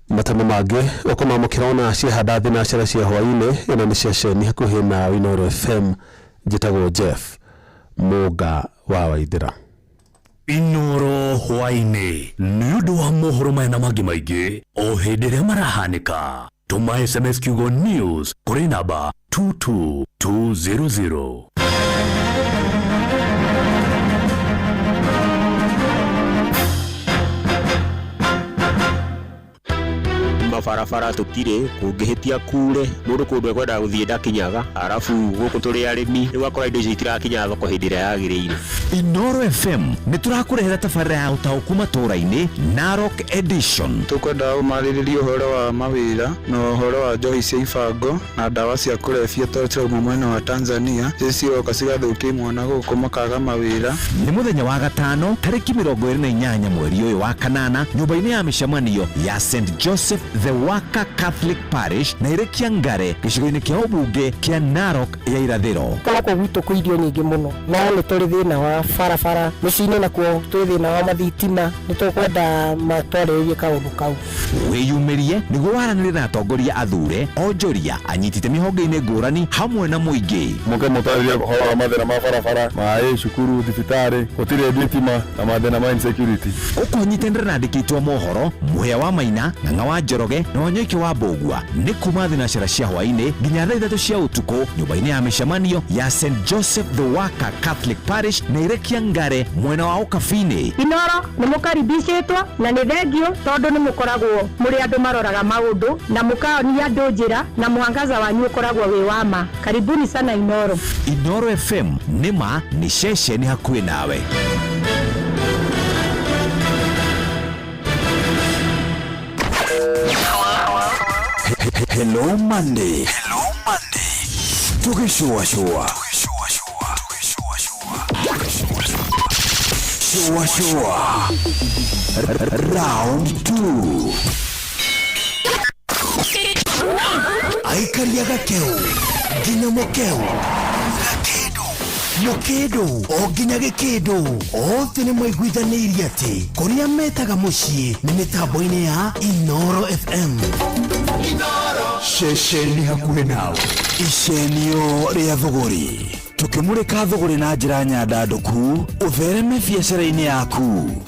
Matemo mangĩ ũkũmamũkĩra ona ciahanda thinacara cia hwaĩ-inĩ. Ĩno nĩ ceceni hakuhĩ na Inoro FM, njĩtagwo Jeff Mũnga wa Waithĩra. Inoro hwaĩ-inĩ nĩ ũndũ wa mohoro maya na mangĩ maingĩ o hĩndĩ ĩrĩa marahanĩka. Tũma SMS kiugo news kũrĩ namba 22200. Mabarabara tũtirĩ, kũngĩhĩtia kure mũndũ kũndũ ekwendaga gũthiĩ ndakinyaga, arabu gũkũ tũrĩ arĩmi rĩu akora indo icio itirakinya thoko hĩndĩ ĩrĩa yagĩrĩire. Inoro FM nĩ tũrakũrehera tabarĩra ya ũtaũku matũũra-inĩ Narok Edition. Tũkwenda ũmarĩrĩrie ũhoro wa mawĩra na ũhoro wa njohi cia ibango na ndawa cia kũrebia tondũ cirauma mwena wa Tanzania, icio ciroka cigathũkia imwana gũkũ makaga mawĩra. Nĩ mũthenya wa gatano tarĩki 28 mweri ũyũ wa kanana nyũmba-inĩ ya mĩcemanio ya St Joseph the Worker Catholic Parish na ĩrĩ Kĩangare gĩcigo-inĩ kĩa ũmbunge kĩa Narok ya irathĩro. Gũkũ gwitũ kwĩ irio nyingĩ mũno no nĩ tũrĩ thĩna wa barabara mĩciĩ-inĩ nakuo twĩ thĩna wa mathitima nĩ tũkwenda matwarĩrĩrie kaũndũ kau. Wĩyumĩrie nĩguo waranĩrie na atongoria athure, onjoria, anyiti itemi honge-inĩ ngũrani hamwe na mũingĩ. Mũke mũtarĩrie ũhoro wa mathĩna ma barabara, maĩ, cukuru, thibitarĩ, gũtirĩ thitima na mathĩna ma insecurity. Ũkũnyitanĩra na andĩki aitũ a mohoro Mũhĩa wa Maina, Ng'ang'a wa Njoroge na Wanyoike wa Mbũgua nĩ kuma thinacara cia hwaĩ-inĩ nginya thaa 3 cia ũtukũ nyũmba-inĩ ya mĩcemanio ya St Joseph the Worker Catholic Parish na ĩrĩ Kĩangare mwena wa Ũkabi-inĩ. Inoro nĩ mũkaribicĩtwo na nĩ thengio tondũ nĩ mũkoragwo mũrĩ andũ maroraga maũndũ na mũkaonia andũ njĩra na mwangaza wanyu ũkoragwo wĩ wa ma. Karibuni sana Inoro. Inoro FM nĩ ma nĩ ceceni hakuhĩ nawe. Hello Monday. Hello Monday. Tũgĩcũacũa. Shua shua. Round 2. Aikaria gakeu nginya mũkeu gakĩndũ mũkĩndũ o nginya gĩkĩndũ othe nĩ maiguithanĩirie atĩ kũrĩa metaga mũciĩ nĩ mĩtambo-inĩ ya Inoro FM. Ceceni hakuhĩ nawe. Icenio rĩa thũgũrĩ tukimurika thũgũrĩ na njĩra nyandandũku ũthereme biacara-inĩ yaku.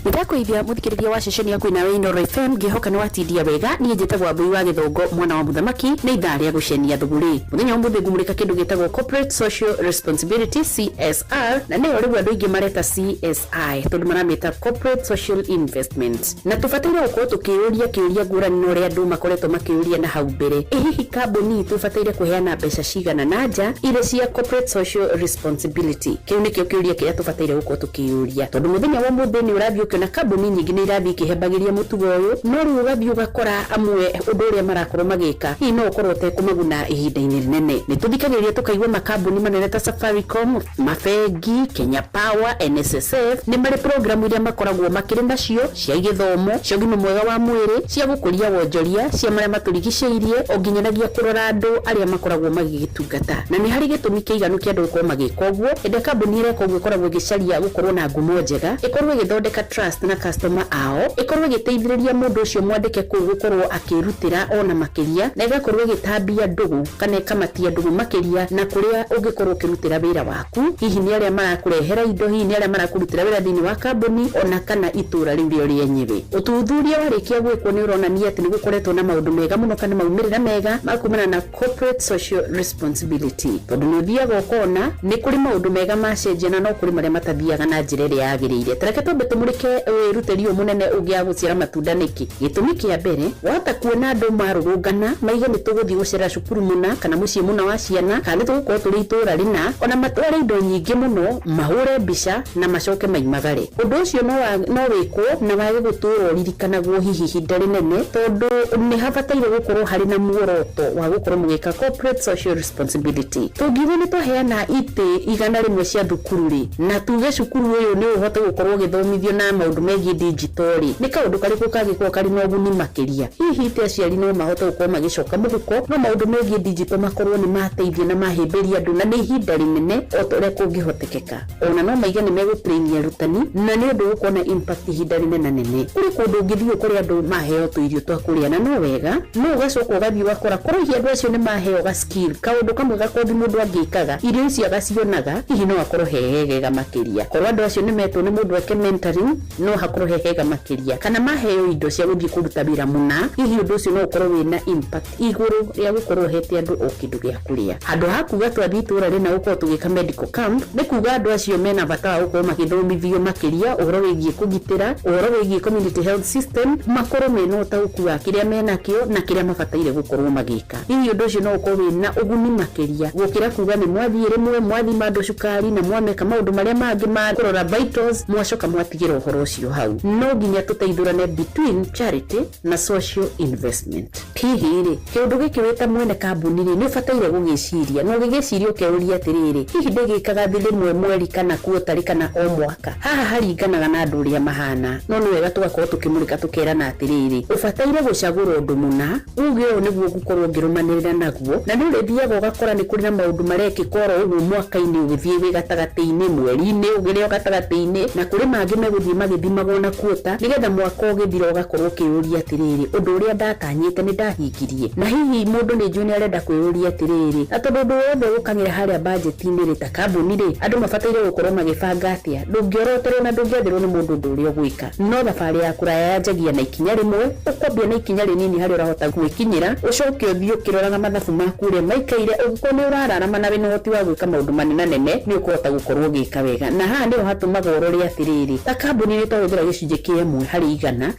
Ndakwĩithia mũthikĩrĩria wa ceceni yaku nawe Inoro FM ngĩhoka nĩ watindia wega. Niĩ njĩtagwo Wambui wa Gĩthũngũ mwana wa mũthamaki. Nĩ ithaa rĩa gũcenia thũgũrĩ. Mũthenya wa ũmũthĩ ngũmũrĩka kĩndũ gĩtagwo Corporate Social Responsibility CSR, na nĩyo rĩu andũ aingĩ mareta CSI tondũ maramĩta Corporate Social Investment. Na tũbataire gũkorwo tũkĩũria kĩũria ngũrani na ũrĩa andũ makoretwo makĩũria na hau mbere. Ĩ hihi kambuni tũbataire kũheana mbeca cigana na nja irĩ cia Corporate Social Responsibility? Kĩu nĩkĩo kĩũria kĩrĩa tũbataire gũkorwo tũkĩũria, tondũ mũthenya wa ũmũthĩ nĩ ũrathiĩ ũkĩona kambuni nyingĩ nĩ irathiĩ ikĩhembagĩria mũtugo ũyũ, no rĩu ũgathiĩ ũgakora amwe ũndũ ũrĩa marakorwo magĩka hihi no ũkorwo ũtekũmaguna ihinda-inĩ rĩnene. Nĩ tũthikagĩrĩria tũkaigua makambuni manene ta Safaricom, mabengi, Kenya Power, NSSF nĩ marĩ programu iria makoragwo makĩrĩ nacio cia gĩthomo, cia ũgima mwega wa mwĩrĩ, cia gũkũria wonjoria, cia marĩa matũrigicĩirie, o nginyanagia kũrora andũ arĩa makoragwo magĩgĩtungata. Na nĩ harĩ gĩtũmi kĩiganu kĩa andũ gũkorwo magĩka ũguo. Ĩndĩ kambuni ĩreka ũguo ĩkoragwo ĩgĩcaria gũkorwo na ngumo njega, ĩkorwo ĩgĩthondeka trust na customer ao, ĩkorwo ĩgĩteithĩrĩria mũndũ ũcio mwandĩke kũu gũkorwo akĩrutĩra ona makĩria, na ĩgakorwo ĩgĩtambia ndũgũ kana ĩkamatia ndũgũ makĩria na kũrĩa ũngĩkorwo ũkĩrutĩra wĩra waku, hihi nĩ arĩa marakũrehera indo, hihi nĩ arĩa marakũrutĩra wĩra thĩinĩ wa kambuni, ona kana itũra rĩu rĩo rĩenyewe. Ũthuthuria warĩkia gwĩkwo nĩ ũronania atĩ nĩ gũkoretwo na maũndũ mega mũno kana maumĩrĩra mega ma kumana na corporate social responsibility, tondũ nĩ ũthiaga ũkona nĩ kũrĩ maũndũ mega macenjia na no kũrĩ marĩa matathiaga na njĩra ĩrĩa yagĩrĩire. Tareke twambe tũmũrĩke wĩrutĩri ũyũ mũnene ũngĩaga gũciara matunda nĩkĩ. Gĩtũmi kĩa mbere, wahota kuona andũ marũrũngana maige nĩ tũgũthiĩ gũcera cukuru mũna kana mũciĩ mũna wa ciana, kana nĩ tũgũkorwo tũrĩ itũra rĩna, ona matware indo nyingĩ mũno, mahũre mbica na macoke maimagare. Ũndũ ũcio no wĩkwo na wage gũtũra ũririkanagwo hihi ihinda rĩnene, tondũ nĩ habataire gũkorwo harĩ na muoroto wa gũkorwo mũgĩka corporate social responsibility. Tũngiuga nĩ twaheana itĩ 100 cia thukuru rĩ, na tuge cukuru ũyũ nĩ ũhote gũkorwo ũgĩthomithio na maũndũ megiĩ digital rĩ, nĩ kaũndũ karĩkũ kangĩkorwo karĩ na ũguni makĩria? Hihi te aciari no mahote gũkorwo magĩcoka mũhuko, no maũndũ megiĩ digital makorwo nĩ mateithia na mahĩmbĩria andũ na nĩ ihinda rĩnene o ta ũrĩa kũngĩhotekeka. Ona no maige nĩ megũtrain arutani na nĩ ũndũ ũgũkorwo na impact ihinda rĩnene nene. Kũrĩ kũndũ ũngĩthiĩ ũkore andũ maheo tũirio twa kũrĩa na no wega, no ũgacoka ũgathiĩ ũgakora korwo hihi andũ acio nĩ maheo ga skill, kaũndũ kamwe gakothi mũndũ angĩkaga, irio icio agacionaga, hihi no akorwo he hegega makĩria. Korwo andũ acio nĩ metwo nĩ mũndũ eke mentoring, no hakorwo he hega makĩria. Kana maheo indo cia gũthiĩ kũruta wĩra mũna, hihi ũndũ ũcio no ũkorwo wĩna impact igũrũ rĩa gũkorwo ũhete andũ o kĩndũ gĩa kũrĩa. Handũ ha kuga twathiĩ itũra rĩna gũkorwo tũgĩka medical camp, nĩ kuga andũ acio mena bata wa gũkorwo magĩthomithio makĩria ũhoro wĩgiĩ kũgitĩra, ũhoro wĩgiĩ community health system, makorwo mena ũtaũku wa kĩrĩa menakĩo na kĩrĩa mabataire gũkorwo magĩka. Hihi ũndũ ũcio no ũkorwo wĩna ũguni makĩria gũkĩra kuga nĩ mwathiĩ rĩmwe Mwathima andũ cukari na mwameka maũndũ marĩa mangĩ ma kũrora vitals, mwacoka mwatigĩra ũhoro ũcio hau. No nginya tũteithũrane between charity na social investment. Hihi rĩ, kĩũndũ gĩkĩ wĩta mwene kambuni rĩ, nĩ ũbataire gũgĩciria, na ũgĩgĩciria ũkeuria atĩrĩrĩ, hihi ndĩgĩkaga thĩ rĩmwe mweri kana kuotarĩ kana o mwaka? Haha haringanaga na andũ ũrĩa mahana, no nĩ wega tũgakorwo tũkĩmũrĩka, tũkerana atĩrĩrĩ, ũbataire gũcagũra ũndũ mũna, uge ũyũ nĩguo ngũkorwo ngĩrũmanĩrĩra naguo. Na nĩ ũrĩthiaga ũgakora nĩ kũrĩ na maũndũ marekĩka oro ũguo mwaka-inĩ, ũgĩthiĩ wĩ gatagatĩ-inĩ, mweri-inĩ ũgĩrĩ o gatagatĩ-inĩ, na kũrĩ mangĩ megũthiĩ magĩthimagwo na kuota, nĩgetha mwaka ũgĩthira ũgakorwo ũkĩyũria atĩrĩrĩ, ũndũ ũrĩa ndatanyĩte nĩ ndahingirie. Na hihi mũndũ nĩ njũĩ nĩ arenda kwĩyũria atĩrĩrĩ, na tondũ ũndũ wothe ũkagĩra harĩa bajeti-inĩ rĩ, ta kambuni rĩ, andũ mabataire gũkorwo magĩbanga atĩa? Ndũngĩoroterwo na ndũngĩathĩrwo nĩ mũndũ ũndũ ũrĩa ũgwĩka, no thabarĩ ya kũraya yanjagia na ikinya rĩmwe. Ũkwambia na ikinya rĩnini harĩa ũrahota gwĩkinyĩra, ũcoke ũthiĩ ũkĩroraga mathabu maku ũrĩa maikaire. Ũngĩkorwo nĩ ũrararama na wĩna ũhoti wa gwĩka maũndũ manenanene, nĩ ũkũhota gũkorwo ũgĩka wega. Na haha nĩho hatũmaga ũrore atĩrĩrĩ, ta kambuni nĩ twahũthĩra 1% kĩa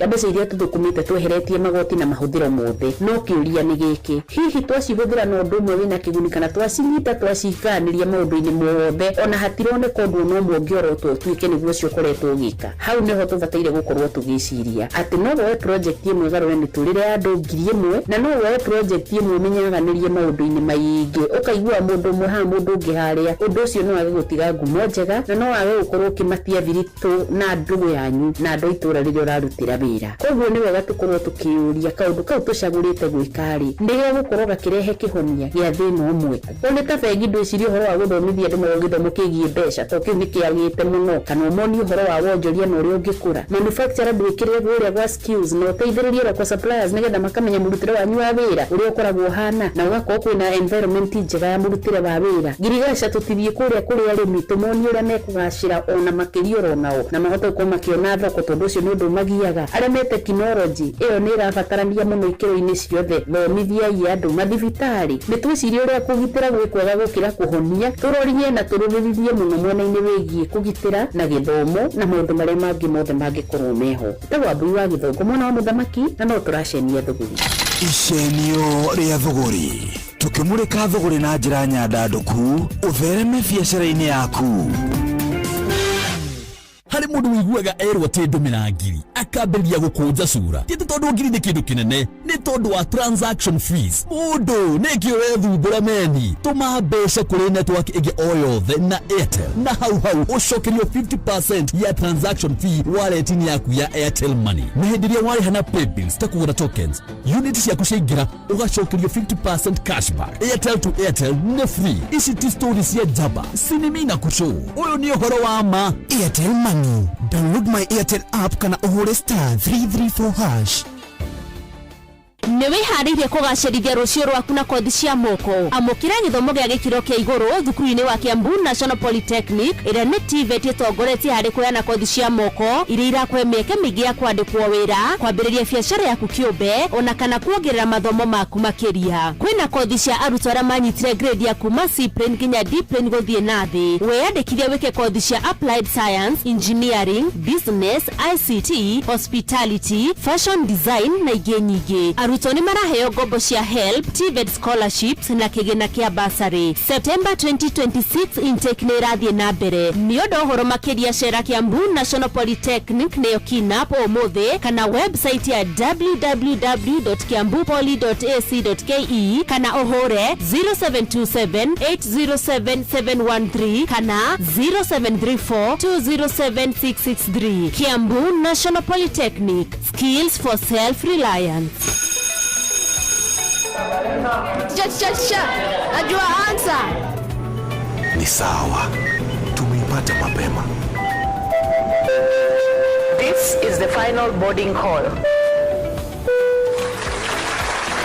mbeca iria tũthũkũmĩte, tweheretie magoti na mahũthĩro mothe. No kĩũria nĩ gĩkĩ, hihi twacihũthĩra na ũndũ ũmwe wĩna kĩguni, kana twacinyita twacigayanĩria maũndũ-inĩ mothe, ona hatironeka ũndũ ona ũmwe ũngĩorotwo ũtuĩke nĩguo ũcio ũkoretwo ũgĩka? Hau nĩho tũbataire gũkorwo tũgĩciria atĩ no woe project ĩmwe ĩgarũre mĩtũrĩre ya andũ 1,000, na no woe project ĩmwe ũmĩnyaganĩrie maũndũ-inĩ maingĩ, ũkaigua mũndũ ũmwe haha, mũndũ ũngĩ harĩa. Ũndũ ũcio no wage gũtiga ngumo njega, na no wage gũkorwo ũkĩmatia thiritũ na ndũgũ yanyu na andũ a itũũra rĩrĩa ũrarutĩra wĩra. Koguo nĩ wega tũkorwo tũkĩyũria, kaũndũ kau tũcagũrĩte gwĩka rĩ, nĩ gegũkorwo gakĩrehe kĩhonia gĩa thĩna ũmwe? Angĩkorwo nĩ ta bengi, ndwĩcirie ũhoro wa gũthomithia andũ magwo gĩthomo kĩgiĩ mbeca, tondũ kĩu nĩ kĩagĩte mũno, kana ũmonie ũhoro wa wonjoria na ũrĩa ũngĩkũra. Manufacturer, ndwĩkĩrĩre kũrĩa gwa skills na ũteithĩrĩrie local suppliers, nĩgetha makamenya mũrutĩre wanyu wa wĩra ũrĩa ũkoragwo ũhana, na ũgakorwo kwĩna environment njega ya mũrutĩre wa wĩra. Ngirigaca, tũtithiĩ kũrĩa kũrĩ arĩmi, tũmonie ũrĩa mekũgacĩra ona makĩria oro nao, na mahote gũkorwo makĩona thoko, tondũ ũcio nĩ ũndũ ũmagiaga. Arĩa me tekinoronjĩ ĩyo nĩ ĩrabatarania mũno ikĩro-inĩ ciothe, thomithiai andũ. Mathibitarĩ, nĩ twĩcirie ũrĩa kũgitĩra gwĩ kwega gũkĩra kũhonia, tũrorie na tũrũmĩrĩrie mũno mwena-inĩ wĩgiĩ kũgitĩra na gĩthomo na maũndũ marĩa mangĩ mothe mangĩkorwo meho. Ĩtagwo Wambui wa Gĩthũngũ, mwana wa mũthamaki, na no tũracenia thũgũri. Icenio rĩa thũgũri, tũkĩmũrĩka thũgũrĩ na njĩra nyandandũku ũthereme biacara-inĩ yaku. Harĩ mũndũ wĩiguaga erwo atĩ ndũmĩra 1,000 akambĩrĩria gũkũnja cura. Ti atĩ tondũ 1,000 nĩ kĩndũ kĩnene, nĩ tondũ wa transaction fees. Mũndũ nĩkĩ ũrethumbũra meni? Tũma mbeca kũrĩ network ĩngĩ o yothe na Airtel, na hau hau ũcokerio 50% ya transaction fee wallet-inĩ yaku ya Airtel Money. Na hĩndĩ ĩrĩa warĩha na paybills ta kũgũra tokens, unit ciaku ciaingĩra, ũgacokerio 50% cashback. Airtel to Airtel nĩ free. Ici ti story cia njamba sinimi na kucũ, ũyũ nĩ ũhoro wa ma. Airtel Money. Download my Airtel app kana ũhũre *334#. Nĩ wĩharĩirie kũgacĩrithia rũciũ rwaku na kothi cia moko? Amũkĩra gĩthomo gĩa gĩkĩro kĩa igũrũ thukuru-inĩ wa Kiambu National Polytechnic, ĩrĩa nĩ TVET ĩtongoretie harĩ kũheana kothi cia moko iria irakũhe mĩeke mĩingĩ ya kwandĩkwo wĩra, kwambĩrĩria biacara yaku kĩũmbe, ona kana kuongerera mathomo maku makĩria. Kwĩna kothi cia arutwo arĩa manyitire grade ya kuma C plain nginya D plain gũthiĩ na thĩ. Wĩyandĩkithie wĩke kothi cia applied science, engineering, business, ICT, hospitality, fashion design na ingĩ nyingĩ. Arutwo nĩ maraheo ngombo cia HELB, TVET scholarships na kĩgĩna kĩa bursary. September 2026 intake nĩ ĩrathiĩ na mbere. Nĩ ũndũ ũhoro makĩria, cera Kiambu National Polytechnic, nĩyo KINAP, ũmũthĩ, kana website ya www.kiambupoly.ac.ke, kana ũhũre 0727 807 713 kana 0734 207 663. Kiambu National Polytechnic, skills for self-reliance. Cha cha cha, najua answer. Ni sawa, tumeipata mapema. This is the final boarding call.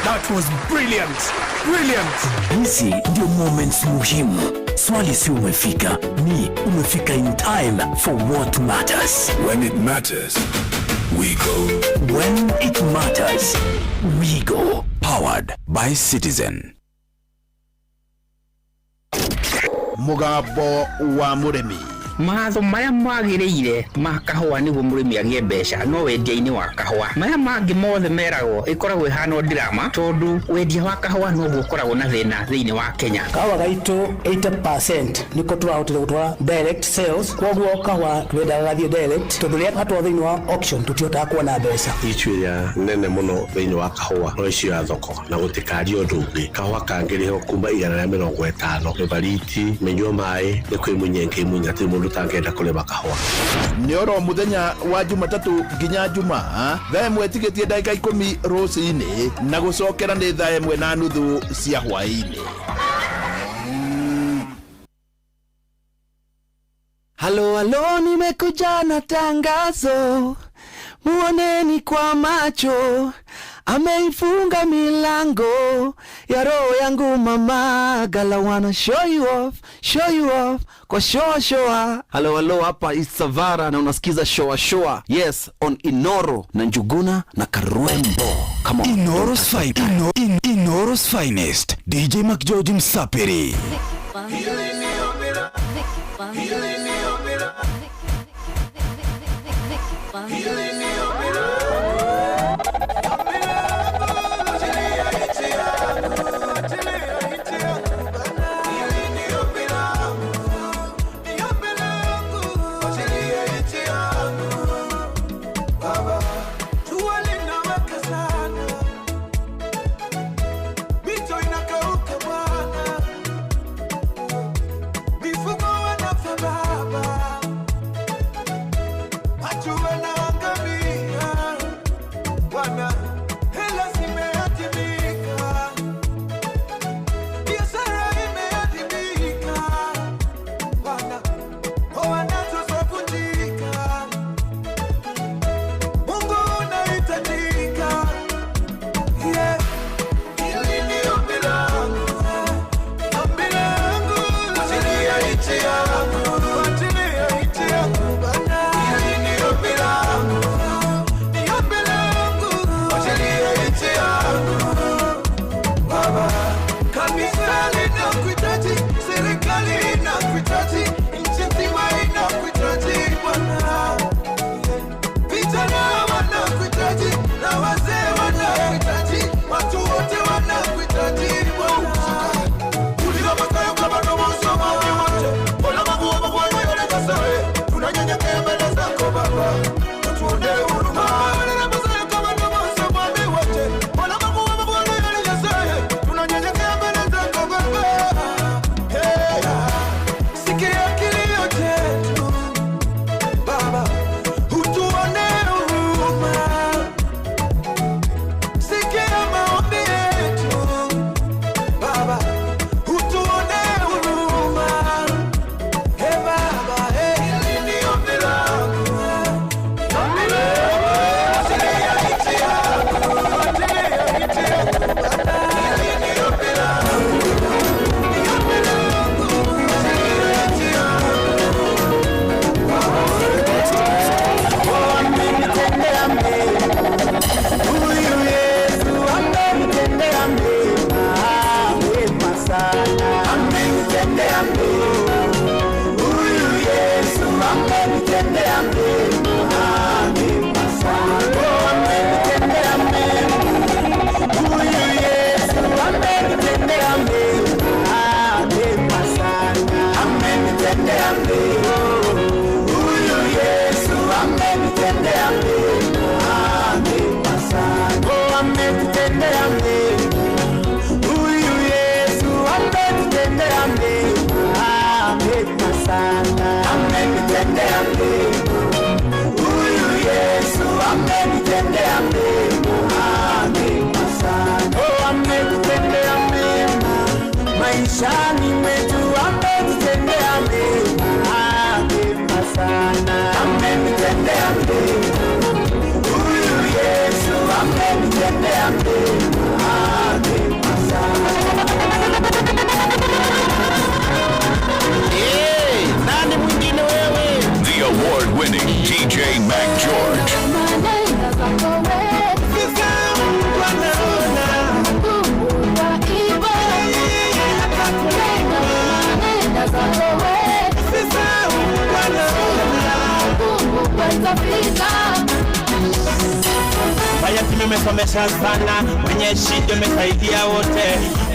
That was brilliant. Brilliant. Hizi ndio moments muhimu. Swali si umefika, ni umefika in time for what matters. When it matters, we go. When it matters, we go. Powered by Citizen. Mũgambo wa mũrĩmi. Mawatho marĩa magĩrĩire ma kahũa nĩguo mũrĩmi agĩe mbeca no wendia-inĩ wa kahũa. Maya mangĩ mothe meragwo ĩkoragwo ĩhana o drama tondũ wendia wa kahũa noguo ũkoragwo na thĩna thĩinĩ wa Kenya. Kahũa gaitũ 80% nĩko tũrahotire gũtwara direct sales, koguo kahũa twendaga gathiĩ direct tondũ rĩrĩa gatwarwo thĩinĩ wa auction tũtihotaga kuona mbeca. Issue ĩrĩa nene mũno thĩinĩ wa kahũa no issue ya thoko na gũtikaria ũndũ ũngĩ. Kahũa kangĩrĩhwo kuma 150 mĩbariti mĩnyua maĩ nĩ kwĩmunya ĩngĩmunya hatirĩ mũndũ ũtangĩenda kũrĩma kahũa. Nĩ oro mũthenya wa Jumatatũ nginya Jumaa thaa 1 tigĩtie ndagĩka 10 rũcinĩ na gũcokera nĩ thaa 1:30 cia hwaĩ-inĩ. Halo halo, nimekuja na tangazo, muoneni kwa macho, ameifunga milango ya roho yangu mama, gala wanna show you off, kwa shoa shoa. Halo halo, hapa Isavara na unasikiza shoa shoa. Yes, on Inoro na Njuguna na Karwembo. Come on. Inoro's finest, DJ McGeorge Msapiri. Maishani mwetu ametutendea mema, mema sana. Ametutendea mema. Huyu Yesu ametutendea mema, mema sana. Hey, nani mwingine wewe? The award-winning DJ Mac George. Sisa, Utafika. Mayatima umesomesha sana, wenye shida umesaidia wote,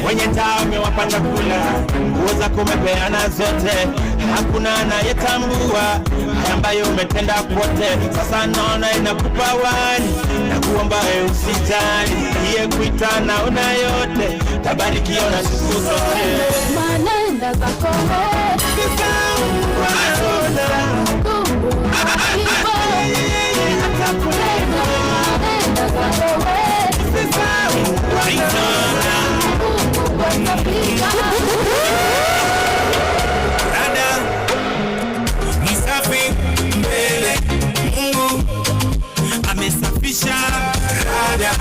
wenye taa umewapa chakula, nguo zako umepeana zote, hakuna anayetambua haya ambayo umetenda kwote. Sasa naona inakupa wani na kuomba wewe usijali, iye kuita naona yote, tabarikiwa na siku zote. Manenda zako Dada ni safi mbele, Mungu amesafisha. Dada,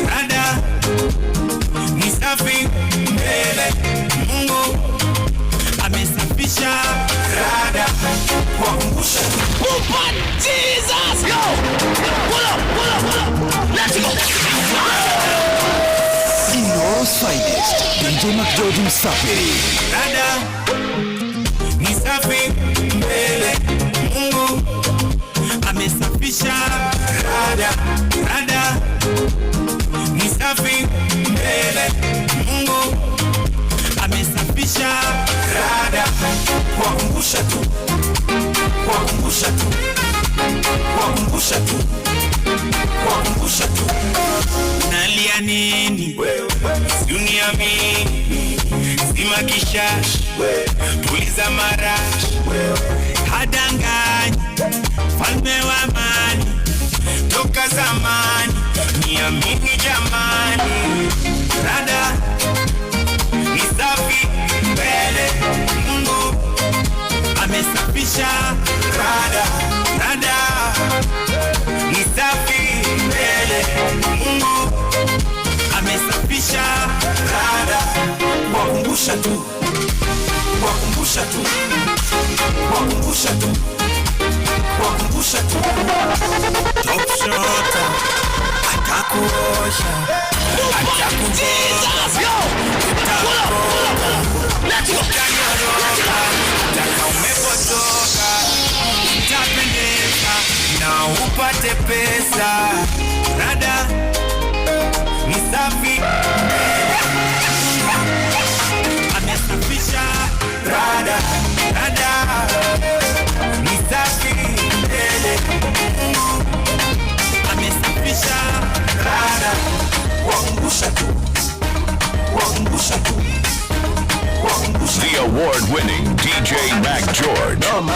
dada ni safi mbele, Mungu amesafisha. Dada kuwakumbusha Pupa Jesus go! Pull up, pull up, pull up. Let's go. Inoro's finest, DJ McGeorge Msafiri. Dada ni safi mbele, Mungu amesafisha. Dada, dada ni safi mbele, Mungu amesafisha. Dada kuwakumbusha tu, kuwakumbusha tu, kuwakumbusha tu, kuwakumbusha tu. Nalia nini? Uniamini, zima kishash, tuliza marash, hadanganyi, falme wa amani, toka zamani, niamini jamani. Rada ni safi mbele, Mungu amesafisha. Rada, rada ni safi mbele, Mungu amesafisha. Rada kuwakumbusha tu, kuwakumbusha tu, kuwakumbusha tu, kuwakumbusha tu. Top shota atakuosha, Jesus go! Pull up, pull up, pull up. Let's go. Let's go. Taka umepotoka, utapendeza na upate pesa. Rada ni safi, amesafisha. Rada, rada ni safi mbele, Mungu amesafisha. Rada kuwakumbusha tu, kuwakumbusha tu, kuwakumbusha. The award-winning DJ Mac George. Noma,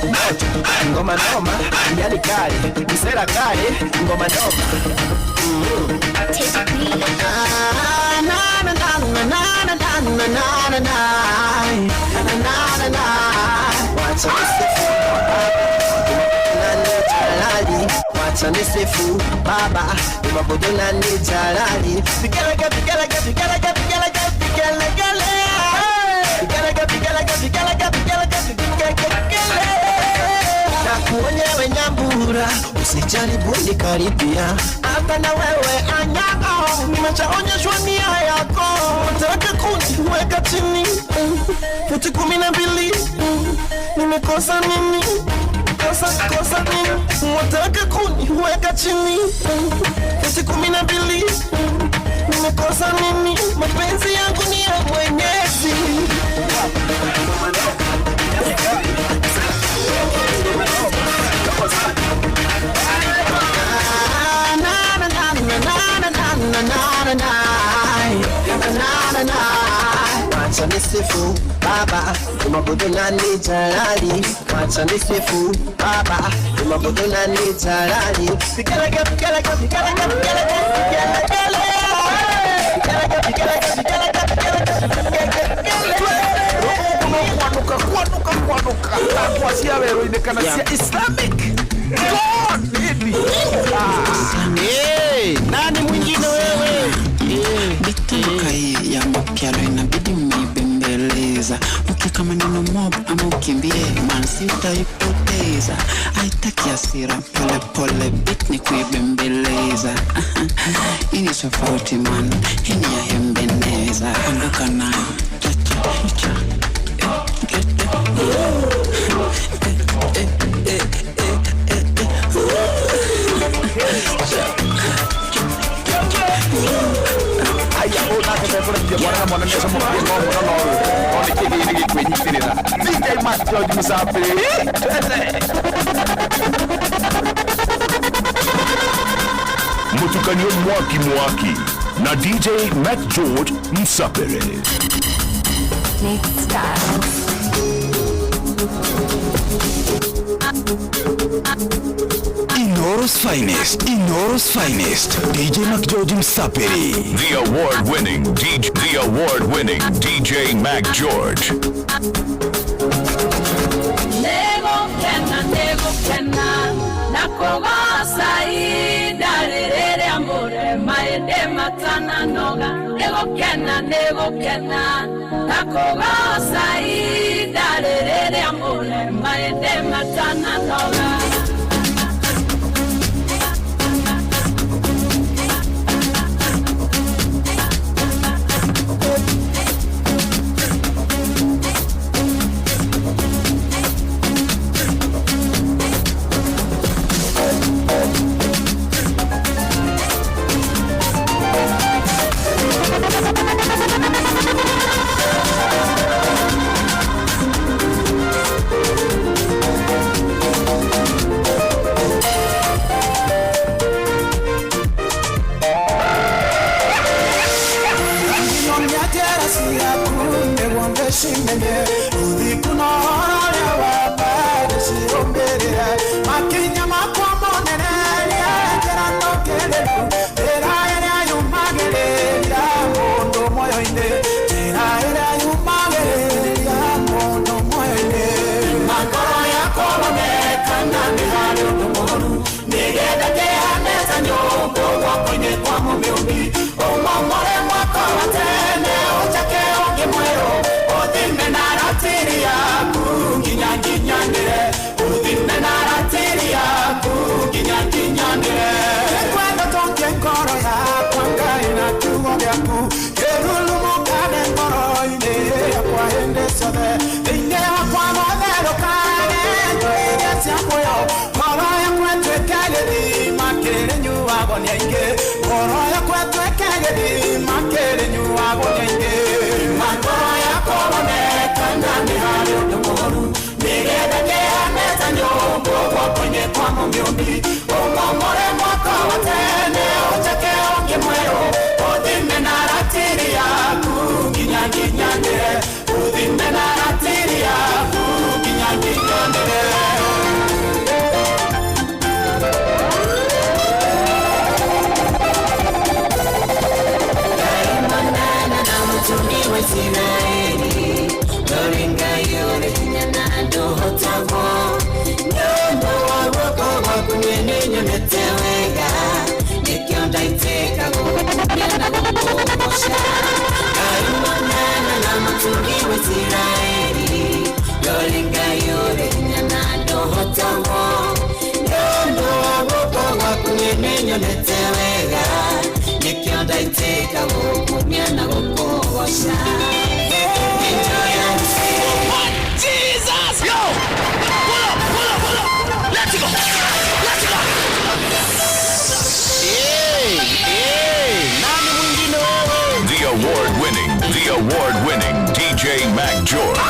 moto, ngoma noma, yani kali, msela kali, ngoma noma. Ah, na na na na na na na na na na na na na na. Wacha nisifu baba, nani jalali. Wacha nisifu baba, nimabudu nani jalali. Vigelegele, vigelegele, vigelegele, vigelegele, vigelegele. Vigelegele, vigelegele, vigelegele, vigelegele, vigelegele. Nakuonya we nyambura, usijaribu nikaribia. Hata na wewe anyako, nimeshaonyeshwa nia yako. Nataka kuniweka chini, futi 12, nimekosa nini? Kosa, kosa nini? Wataka kuniweka chini, futi 12, nimekosa nini? Mapenzi yangu ni ya Mwenyezi. Na na na na na na na na na na na na. Wacha nisifu baba, nimabudu nani jalali. Wacha nisifu baba, nimabudu nani jalali. Vigelegele, vigelegele, vigelegele, vigelegele, vigelegele. Vigelegele, vigelegele, vigelegele, vigelegele. Kwanuka, kwanuka, kwanuka. Kwa cia werũ-inĩ kana cia Islamic. God, lady. Eh, nani mwingine wewe? Mitamka hii ya mapiano inabidi mmeibembeleza. Ukiweka maneno mob ama ukimbie mansi utaipoteza. Haitaki hasira, pole pole beat ni kuibembeleza. Hii ni tofauti man, hii ni ya hembeneza. Ondoka nayo cha cha cha. Eh, eh, eh, eh, eh, eh, eh, eh. Gũcokia mwana na mwana nĩacomokia no mũno no no nĩ kĩgĩinĩ gĩkwĩnyitĩrĩra. DJ Mac George Musafiri. Twende. Mutukanio Mwaki Mwaki na DJ Mac George Msapere. Next Styles. Inoro's finest, Inoro's finest, DJ Mac George Msaperi. The award-winning DJ, the award-winning DJ Mac George. Negokena, negokena, nakugoca ihinda rĩrĩa mũrema ĩndĩ matananoga. Nĩgũkena, nĩgũkena, nakugoca ihinda rĩrĩa mũrema ĩndĩ matananoga. Jesus! Yo! Pull up, pull up, pull up! Let's go! Let's go! Hey, hey, nani mwingine wewe? The award-winning DJ Mac George.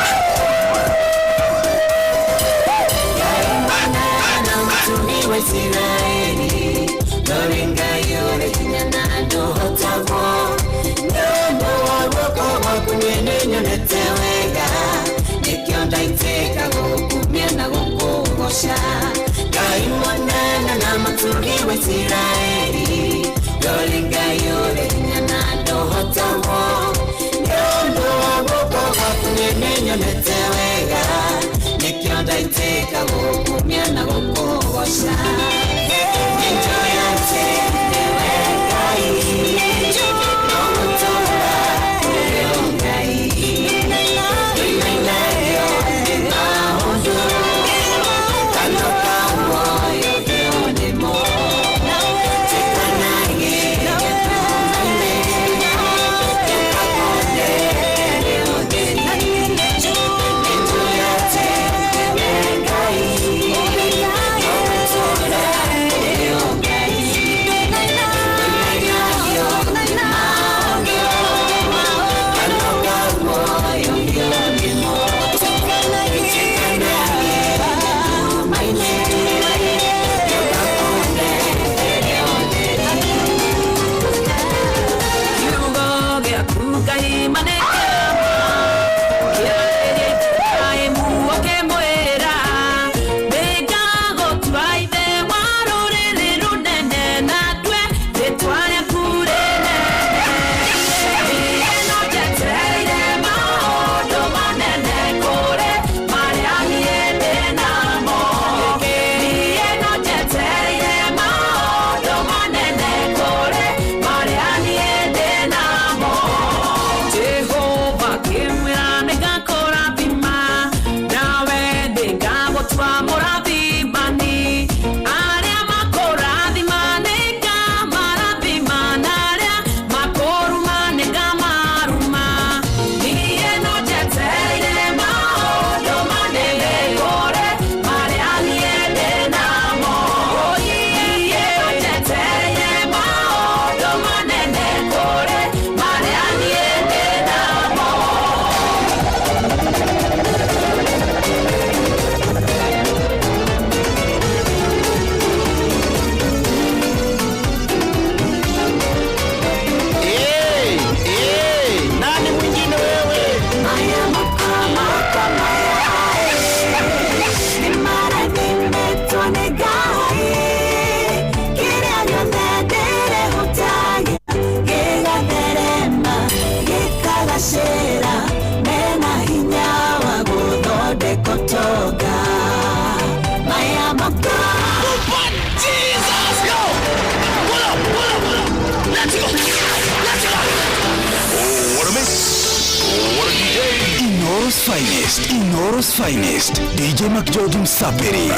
finest, Inoro's finest, DJ McGeorge Msapiri.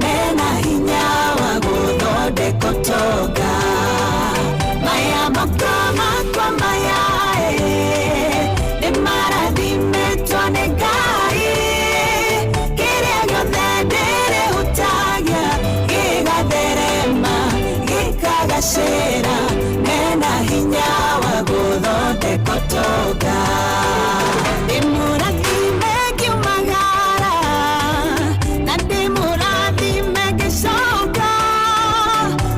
Mena hinya wa gũthondeka ũtonga maya moko makwa maya nĩ marathimĩtwo nĩ Ngai kĩrĩa gĩothe ndĩrĩhutagia gĩgatherema gĩkagacĩra mena hinya wa gũthondeka ũtonga ndĩmũrathime ngiumagara na ndĩmũrathime ngĩcoka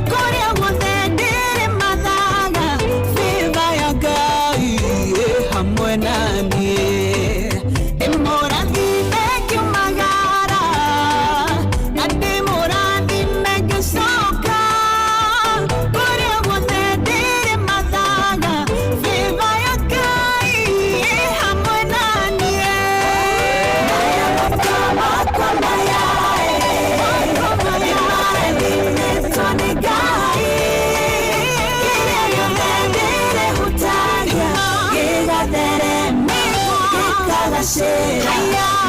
kũrĩa guothe ndĩrĩmathaga favor ya Ngai ĩ hamwe na niĩ ndĩmũrathime ngiumagara na ndĩmũrathime ngĩcoka kũrĩa guothe ndĩrĩmathaga favor ya Ngai ĩ hamwe na niĩ maya moko makwa maya nĩmarathimĩtwo nĩ Ngai kĩrĩa gĩothe ndĩrĩhutagia gĩgatherema gĩkagacĩra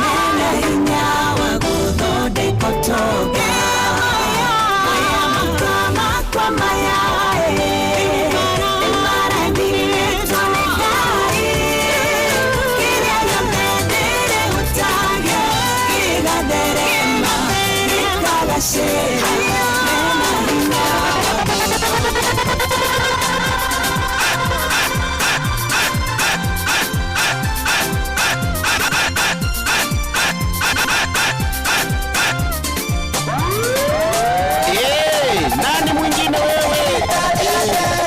mena hinya wa gũthondeka ũtonga maya moko makwa maya nĩmarathimĩtwo nĩ Ngai kĩrĩa gĩothe ndĩrĩhutagia gĩgatherema gĩkagacĩra mena hinya Eh, nani mwingine wewe?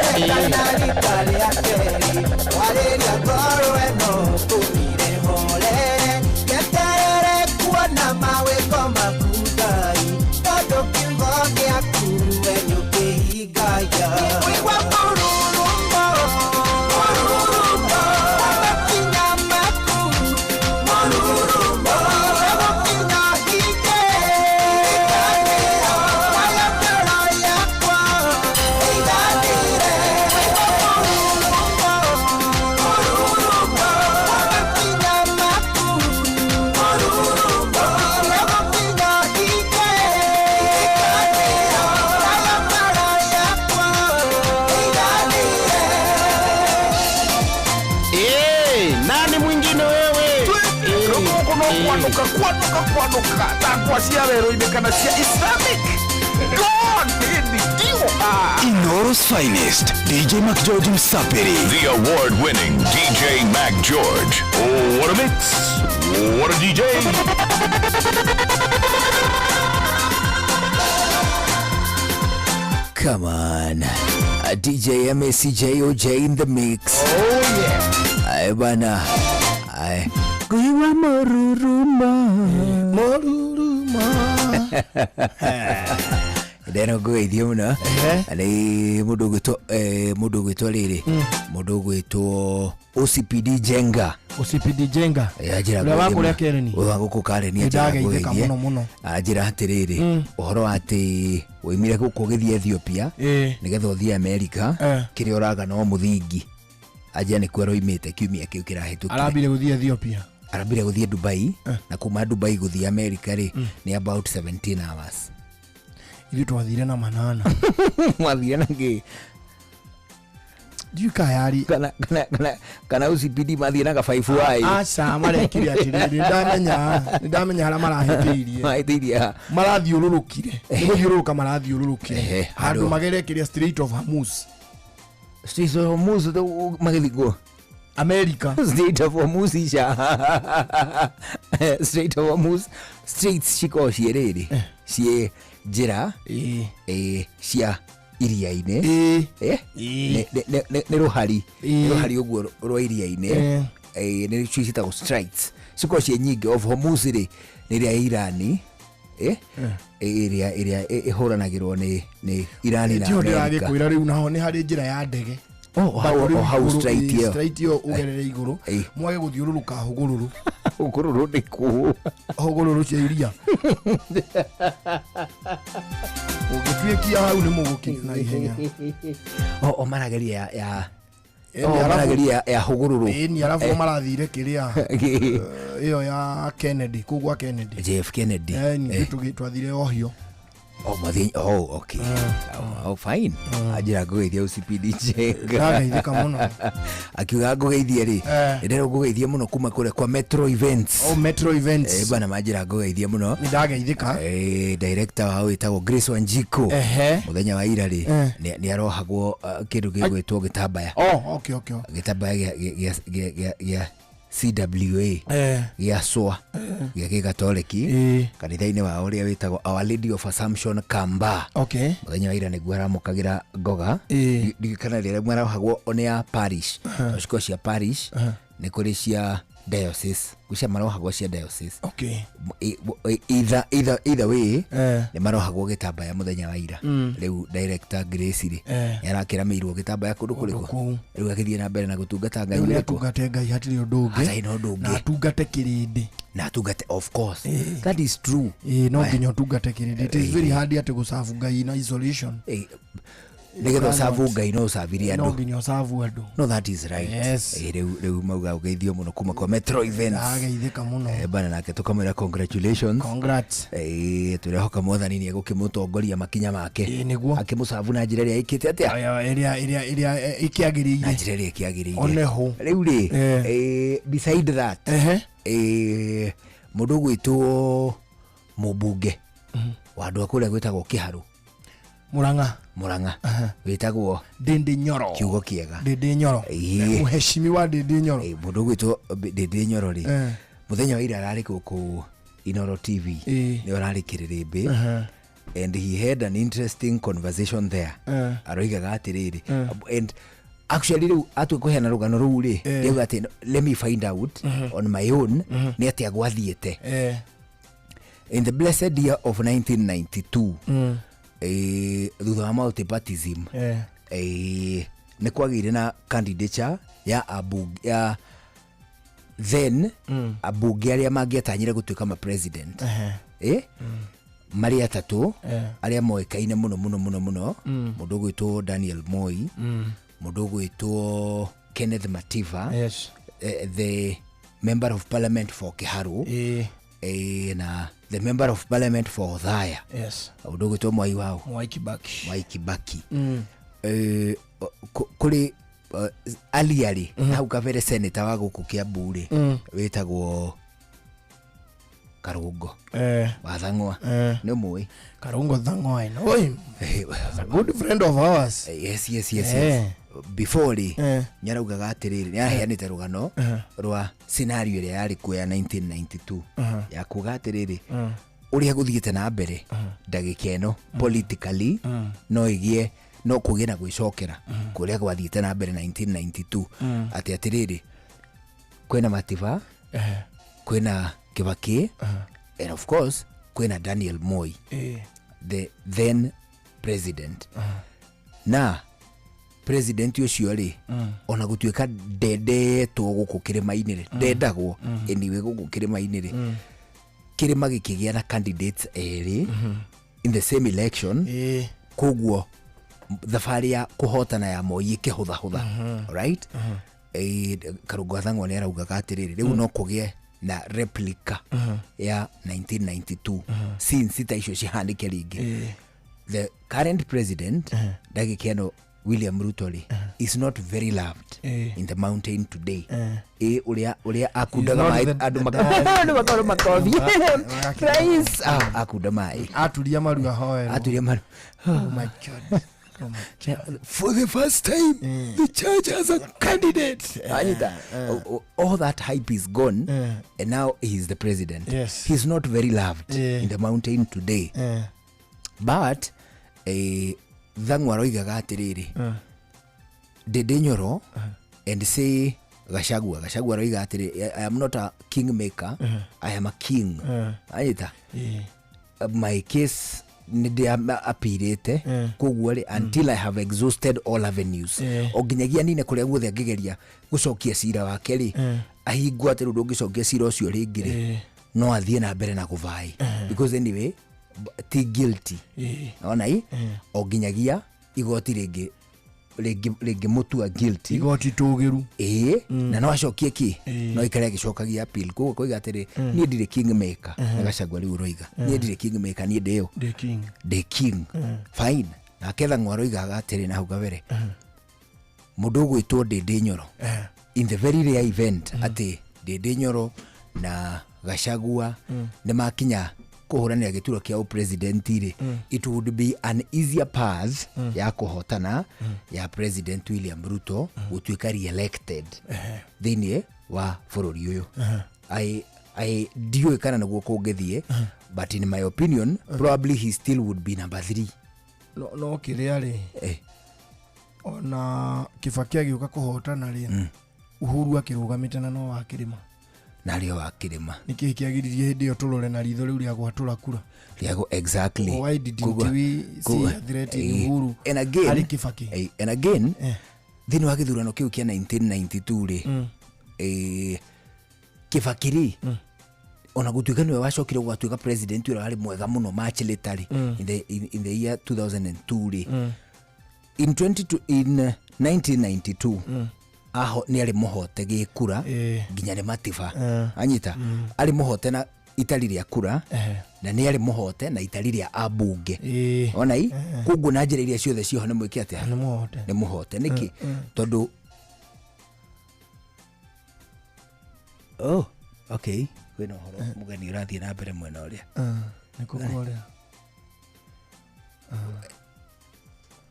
Eh, nani mwingine wewe? Rũkũngũ no kwanuka kwanuka kwanuka takwa cia werũ-inĩ kana cia Islamic. God hĩndĩ ndio. Ah. Inoro's finest, DJ McGeorge Msapiri. The award winning DJ Mac George. Oh, what a mix! What a DJ! Come on. DJ MACJOJ in the mix. Oh yeah. Aye bana. Aye. Kuiwa moruruma. Moruruma. Ndeno ngũgeithio mũno nĩ mũndũ ũgwĩtwo mũndũ ũgwĩtwo rĩrĩ mũndũ ũgwĩtwo OCPD Jenga. OCPD Jenga. Anjĩra Ũrĩa wa kũrĩa Karen. Ũrĩa wa gũkũ Karen anjĩra Nĩndageithĩka ngũgeithie. mũno mũno. Anjĩra atĩrĩrĩ ũhoro wa atĩ woimire gũkũ ũgĩthiĩ Ethiopia nĩgetha ũthiĩ America kĩrĩa ũraga no mũthingi anjĩra nĩkuo aroimĩte kiumia kĩu kĩrahĩtũkire. Arambire gũthiĩ Ethiopia. Arambire gũthiĩ Dubai na kuma Dubai gũthiĩ America rĩ nĩ about 17 hours. Ithuĩ twathire na manana. Mwathire na kĩ? Ndiũĩ kana yarĩ kana OCPD mathiĩ na gabaibu waĩ. Aca marekire atĩrĩrĩ nĩndamenya harĩa marahĩtĩirie. Mahĩtĩirie ha? Marathiũrũrũkire. Nĩ gũthiũrũrũka marathiũrũrũkire. Handũ handũ. magerekeria Strait of Hormuz. Strait of Hormuz magĩthiĩ kũ? America. Strait of Hormuz ica. Strait of Hormuz straits cikoragwo ciĩ rĩrĩ ciĩ njĩra cia iria-inĩ nĩ rũhari nĩ rũhari ũguo rwa iria-inĩ nĩ cio ciĩtagwo straits cikoragwo ciĩ nyingĩ. Of Hormuz rĩ nĩ ĩrĩa ya Irani ĩrĩa ĩrĩa ĩhũranagĩrwo nĩ Irani na Tio America. ndĩragĩkwĩra rĩu naho nĩ harĩ njĩra ya ndege. Oh, o hau straight ĩyo. Straight ĩyo ũgerere igũrũ. Mwage gũthiũrũrũka hũgũrũrũ. Hũgũrũrũ nĩ kũ? Hũgũrũrũ cia iria. Ũngĩtuĩkia hau nĩ mũgũkinya na ihenya. O marageria ya o marageria ya hũgũrũrũ. Ĩni arabu marathire kĩrĩa ĩyo ya Kennedy, kũu gwa Kennedy. JF Kennedy. Ĩni twathire Ohio. Oh, mathi, oh, okay. Oh, fine. Anjĩra ngũgeithia UCPD Njenga. Ndageithĩka mũno. Akiuga ngũgeithie rĩ. Ndĩrenda ngũgeithie mũno kuma kũrĩa kwa Metro Events. Oh, Metro Events. Bana manjĩra ngũgeithie mũno. Nĩ ndageithĩka. Director wao wĩtagwo Grace Wanjiko. Mũthenya wa ira rĩ, nĩ arohagwo kĩndũ gĩgwĩtwo gĩtambaya. Oh, okay, okay. Gĩtambaya gĩa CWA gĩa SWA gĩa gĩgatoleki kanitha-inĩ wao ũrĩa wĩtagwo Our Lady of Assumption Kamba. Okay. Mũthenya wa ira nĩguo aramũkagĩra ngoga. Ndirikana rĩrĩa maraohagwo nĩ ya parish. Cikoragwo cia parish, nĩ kũrĩ cia diocese. Gwĩ cia marohagwo cia diocese. Okay. Either way, nĩ marohagwo gĩtambaya mũthenya wa ira. Rĩu director Grace rĩ, nĩ arakĩramĩirwo gĩtambaya kũndũ kũrĩkũ? Rĩu agĩthiĩ na mbere na gũtungata Ngai Rĩu nĩ ũrĩkũ? atungate Ngai hatirĩ ũndũ ũngĩ. Hatarĩ na ũndũ ũngĩ. Na atungate kĩrĩndĩ. Na atungate, of course. That is true. No nginya ũtungate kĩrĩndĩ. It is very hard atĩ gũcabu Ngai in isolation. Nĩgetha ũcabu Ngai no ũcabirie No andũ. nginya ũcabu andũ. No, that is right. Yes. Rĩu mauga ũgeithio mũno kuma kwa Metro Events. Ndageithĩka mũno. Bana nake tũkamwĩra congratulations. Congrats. Tũrehoka mwathani nĩ egũkĩmũtongoria makinya make. Nĩguo. Akĩmũcabu na njĩra ĩrĩa ĩkĩte atĩa? Ĩrĩa ĩkĩagĩrĩire. Na njĩra ĩrĩa ĩkĩagĩrĩire. Oneho. Rĩu rĩ, beside that, mũndũ ũgwĩtwo mũmbunge wa andũ a kũrĩa gwĩtagwo Kĩharũ. Murang'a. Murang'a. Wĩtagwo Ndindi Nyoro. Kiugo kĩega. Ndindi Nyoro. Mũheshimiwa Ndindi Nyoro. Mũndũ ũgwĩtwo Ndindi Nyoro rĩ, mũthenya wa ira ararĩ gũkũ Inoro TV. Nĩ ararĩ Kĩrĩrĩmbĩ. And he had an interesting conversation there. Aroigaga atĩrĩrĩ. And actually rĩu atua kũheana rũgano rũu rĩ, rĩu atĩ let me find out on my own nĩ atĩa gwathiĩte. In the blessed year of 1992, thutha wa multipartyism, nĩ kwagĩire na candidature ya abunge, ya then abunge arĩa mangĩatanyire gũtuĩka ma president. Marĩ atatũ arĩa moĩkaine mũno mũno mũno mũno, mũndũ ũgwĩtwo Daniel Moi, mũndũ ũgwĩtwo Kenneth Mativa, Yes. The member of parliament for Kiharu, na the member of parliament for Othaya. Yes. Mũndũ ũgwĩtwo Mwai wao? Mwai Kibaki. Mwai Kibaki. Kũrĩ aliarĩ hau kabere senator wa gũkũ Kiambu rĩ, wĩtagwo Karungo. Wa Thang'wa. Nĩ ũmũĩ? Karungo Thang'wa, I know him. He's a good friend of ours. Yes, yes, yes, yes. Before rĩ, nĩ araugaga atĩrĩrĩ, nĩ araheanĩte rũgano rwa scenario ĩrĩa yarĩ kuo ya 1992 ya kuga atĩrĩrĩ, ũrĩa gũthiĩte na mbere ndagĩka ĩno politically no ĩgĩe, no kũgĩe na gwĩcokera kũrĩa gwathiĩte na mbere 1992, atĩ atĩrĩrĩ, kwĩna Mativa, kwĩna Kibaki, and of course kwĩna Daniel Moi, the then president. Na president ũcio rĩ, ona gũtuĩka ndendetwo gũkũ kĩrĩma-inĩ rĩ, ndendagwo anyway gũkũ kĩrĩma-inĩ rĩ, kĩrĩma gĩkĩgĩa na candidates erĩ in the same election, koguo thabarĩ ya kũhotana ya Moi ĩkĩhũthahũtha. Right? Karungo wa Thang'wa nĩ araugaga atĩrĩrĩ, rĩu no kũgĩe na replica ya 1992 since ta icio cihanĩke rĩngĩ. The current president ndagĩka ĩno William Ruto rĩ, is not very loved in the mountain today. Ũrĩa akundaga maĩ, andũ makorwo makobi. Rais, akunda maĩ. Aturia maru ahoerwo. Aturia maru. Oh my God. For the first time, the church has a candidate. Anita, all that hype is gone, and now he's the president. Yes. He's not very loved in the mountain today. But Thang'wa aroigaga atĩrĩrĩ, Ndindi Nyoro and say Gachagua. Gachagua aroiga atĩrĩrĩ, I am not a kingmaker, I am a king. Anita, my case Nĩ ndĩ apirĩte. Koguo rĩ, until I have exhausted all avenues, o nginyagia nine kũrĩa guothe angĩgeria gũcokia cira wake rĩ, ahingwo atĩ rĩu ndũngĩcokia cira ũcio rĩngĩ rĩ, no athiĩ na mbere na gũvai, because anyway ti guilty. Ona i o nginyagia igoti rĩngĩ rĩngĩmũtua guilty. Igoti tũgĩru. Ĩĩ, na no acokie ki no ikare agĩcokagia appeal. Koguo koiga atĩrĩ, niĩ ndirĩ king maker. Na Gachagua rĩu ũroiga, niĩ ndirĩ king maker, niĩ ndĩyo ndĩ king. Ndĩ king, fine. Nake Thang'wa aroigaga atĩrĩ na hau kabere, mũndũ ũgwĩtwo Ndĩndĩ Nyoro, in the very rare event atĩ Ndĩndĩ Nyoro na Gachagua nĩ makinya kũhũranĩra gĩturwa kĩa ũpresident rĩ, it would be an easier path ya kũhotana ya President William Ruto gũtuĩka re-elected thĩinĩ wa bũrũri ũyũ. I ndiũĩ kana nĩguo kũngĩthiĩ, but in my opinion probably he still would be number 3. No kĩrĩa rĩ, ona Kibaki agĩũka kũhotana rĩ, Uhuru akĩrũgamĩte na no wakĩrĩma. Na rĩo wakĩrĩma. Nĩkĩĩ kĩagiririe hĩndĩ ĩyo tũrore na ritho rĩu rĩa gwatũra kura? Rĩago, exactly. Why didn't we see a threat in Uhuru and again, harĩ Kibaki? And again, thĩinĩ wa gĩthurano kĩu kĩa 1992 rĩ, Kibaki rĩ, ona gũtuĩka nĩwe wacokire gũgatuĩka president ũrĩa warĩ mwega mũno much later rĩ, in the year 2002 rĩ, in 1992 aho nĩ arĩ mũhote gĩkura nginya nĩ Matiba. Anyita arĩ mũhote na itari rĩa kura, na nĩ arĩ mũhote na itari rĩa ambunge. Ona i koguo na njĩra iria ciothe cioho nĩ mwĩke atĩa? Nĩ mũhote. Nĩ mũhote nĩkĩ? Tondũ oh okay, kwĩna ũhoro mũgeni ũrathiĩ na mbere mwena ũrĩa. Nĩ kũkũrĩa.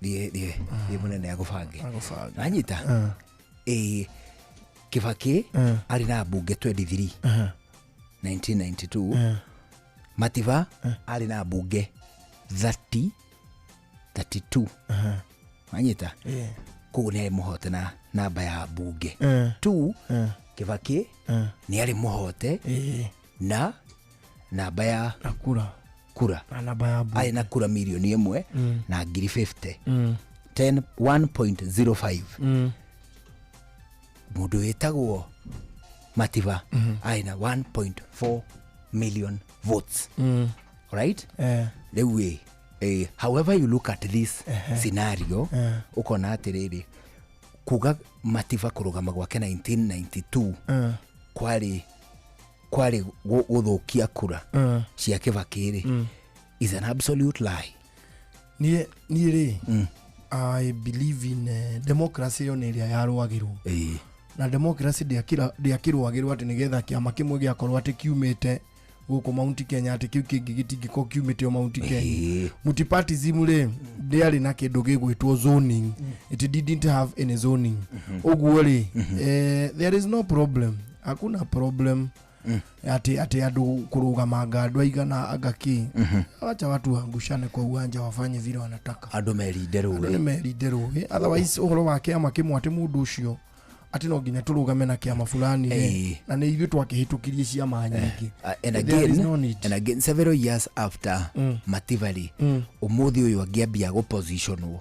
Thiĩ thiĩ mũnene agũbange. Agũbange. Anyita Kibaki arĩ na mbunge 23 1992, Matiba arĩ na mbunge 30 32. Anyita koguo nĩ arĩ mũhote na namba ya mbunge. Two, Kibaki nĩ arĩ mũhote na namba ya na kura. Kura. Na namba ya mbunge. Arĩ na kura mirioni 1 na ngiri 50. 10 1.05. Mũndũ wĩtagwo Matiba arĩ na 1.4 million votes. Right? Rĩu ĩ, however you look at this scenario, ũkona atĩrĩrĩ, kuga Matiba kũrũgama gwake 1992 kwarĩ gũthũkia kura cia Kibaki rĩ, is an absolute lie. Niĩ rĩ, I believe in democracy ĩyo nĩ ĩrĩa yarũagĩrwo. Na democracy ndĩakĩrũagĩrwo atĩ nĩgetha kĩama kĩmwe gĩakorwo atĩ kiumĩte gũkũ Mount Kenya, atĩ kĩu kĩngĩ gĩtingĩkorwo kiumĩte o Mount Kenya. Multipartyism rĩ, ndĩarĩ na kĩndũ gĩgwĩtwo zoning. It didn't have any zoning. Ũguo rĩ, there is no problem. Hakuna problem. Ati andũ kũrũgamanga andũ aigana anga kĩ. Wacha watu waangushane kwa uwanja wafanye vile wanataka. Andũ merinde rũĩ. Andũ nĩ merinde rũĩ. Otherwise ũhoro wa kĩama kĩmwe atĩ mũndũ ũcio atĩ no nginya tũrũgame na kĩama fulani rĩ, na nĩ ithuĩ twakĩhĩtũkirie ciama nyingĩ. And There is again, no need. and again, several years after Matiba rĩ, ũmũthĩ ũyũ angĩambia gũpositionwo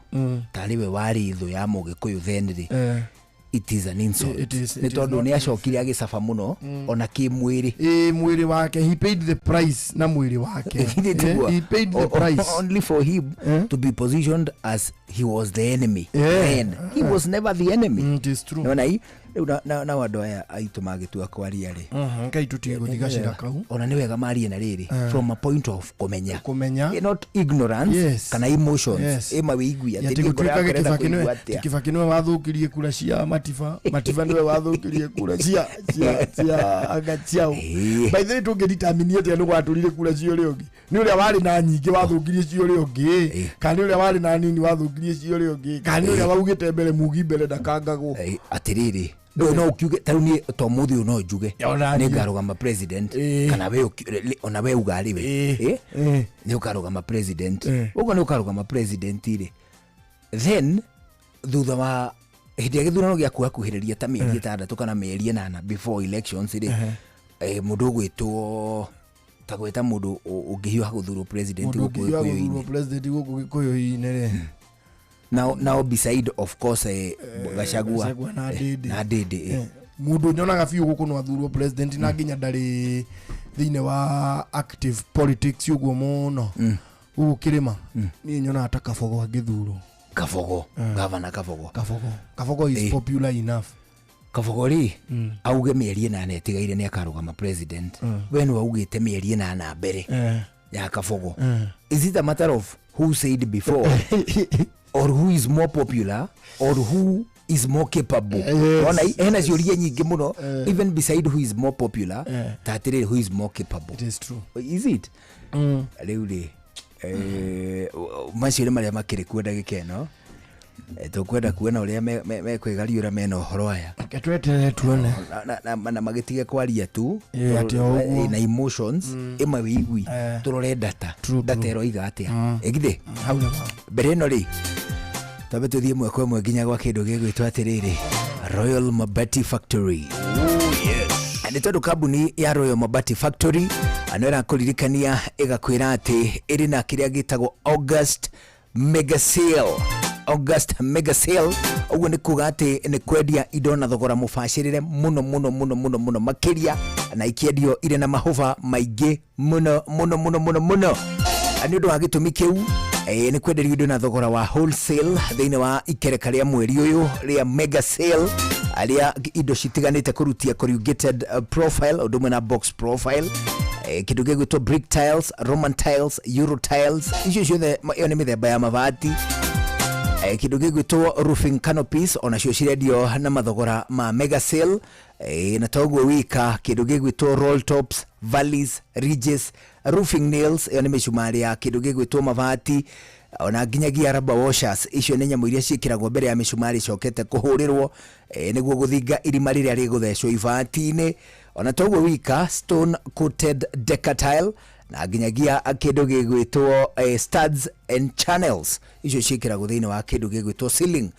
tarĩ we warĩ thũ ya Mũgĩkũyũ then rĩ, it is an insult. It is, Nĩ it is tondũ not. nĩ acokire agĩcaba mũno ona kĩmwĩrĩ. Mwĩrĩ wake, he paid the price na mwĩrĩ wake. He paid the price. Only for him to be positioned as he was the enemy. Then he was never the enemy. It is true. Nona i rĩu na andũ aya aitũ magĩtua kwaria rĩ, Ngai tũtigũthiĩ gacĩra kau. Ona nĩ wega marie na rĩrĩ from a point of kũmenya. Kũmenya. Not ignorance kana emotions. Ĩ mawĩigui atĩ Atĩ niĩ ngoro gũtuĩkage yakwa ĩrenda Kibaki nĩwe kũigua atĩa. Kibaki nĩwe wathũkirie kura cia Matiba. Matiba nĩwe wathũkirie kura cia anga ciao. By the way, tũngĩdetermine atĩa nĩ gwatũrire kura cia ũrĩa ũngĩ? Nĩ ũrĩa warĩ na nyingĩ wathũkirie cia ũrĩa ũngĩ, kana nĩ ũrĩa warĩ na nini wathũkirie cia ũrĩa ũngĩ, kana nĩ ũrĩa waugĩte mbere mugi mbere ndakangagwo? Atĩrĩrĩ, ndũĩ no ũkiuge ta rĩu niĩ to mũthĩ ũyũ no njuge Ona nĩ niĩ. ngarũgama president, kana we ona we uga rĩ we, nĩ ũkarũgama president. Ũguo nĩ ũkarũgama president rĩ, then thutha wa hĩndĩ ya gĩthurano gĩa kuhakuhĩrĩria ta mĩeri 6 kana mĩeri 8 before elections rĩ, mũndũ ũgwĩtwo Ta gweta mũndũ ũngĩhiũha gũthurwo president Mũndũ gũkũ ũngĩhiũha Gĩkũyũ-inĩ. gũthurwo president gũkũ Gĩkũyũ-inĩ rĩ? Now beside, of course, Gachagua. Gachagua na Ndindi. Na Ndindi. Mũndũ nyonaga biũ gũkũ no athurwo president na nginya ndarĩ thĩinĩ wa active politics ũguo mũno gũkũ kĩrĩma, niĩ nyonaga ta Kabogo angĩthurwo. Kabogo, gavana Kabogo. Kabogo is popular enough. Kabogo rĩ, auge mĩeri 8 ĩtigaire nĩ akarũgama president. We nĩ augĩte mĩeri 8 mbere ya Kabogo. Is it a matter of who said before or who is more popular or who is more capable? Yes. Ona hena ciũria nyingĩ mũno, even beside who is more popular, ta atĩrĩrĩ, who is more capable? It is true. Is it rĩu rĩ, macio nĩ marĩa makĩrĩ kuo ndagĩka ĩno. Tũkwenda kuona ũrĩa mekwĩgariũra mena ũhoro aya. Reke tweterere tuone. Na magĩtige kwaria tu. Ĩ, atĩ o ũguo. Na emotions ĩmwe wĩigui. Tũrore data, data ĩroiga atĩa ĩgithĩ. Hau nĩ ma. Mbere ĩno rĩ, twambe tũthiĩ ĩmwe kwa ĩmwe nginya gwa kĩndũ gĩgwĩtwo atĩrĩrĩ, Royal Mabati Factory. Nĩ tondũ kambuni ya Royal Mabati Factory ano ĩrakũririkania, ĩgakwĩra atĩ ĩrĩ na kĩrĩa gĩtagwo August Mega Sale. August Mega Sale, ũguo nĩ kuga atĩ nĩ kwendia indo na thogora mũbacĩrĩre mũno mũno mũno mũno mũno makĩria, na ikĩendio irĩ na mahũba maingĩ mũno mũno mũno mũno mũno. Na nĩ ũndũ wa gĩtũmi kĩu, nĩ kwenderio indo na thogora wa wholesale thĩinĩ wa ikereka rĩa mweri ũyũ rĩa mega sale, arĩa indo citiganĩte kũrutia corrugated profile, ũndũ ũmwe na box profile, kĩndũ gĩgwĩtwo brick tiles, Roman tiles, euro tiles, icio ciothe ĩyo nĩ mĩthemba ya mabati. Kĩndũ gĩgwĩtwo roofing canopies onacio cirendio na mathogora ma mega sale. Na toguo wika, kĩndũ gĩgwĩtwo roll tops, valleys, ridges, roofing nails, ĩyo nĩ mĩcumarĩ ya kĩndũ gĩgwĩtwo mabati, ona nginyagia rubber washers, icio nĩ nyamũ iria ciĩkĩragwo mbere ya mĩcumarĩ icokete kũhũrĩrwo, nĩguo gũthinga irima rĩrĩa rĩgũthecwo ibati-inĩ. Ona toguo wika, stone coated decatile na nginyagia kĩndũ gĩgwĩtwo studs and channels, icio ciĩkĩragwo thĩinĩ wa kĩndũ gĩgwĩtwo ceiling,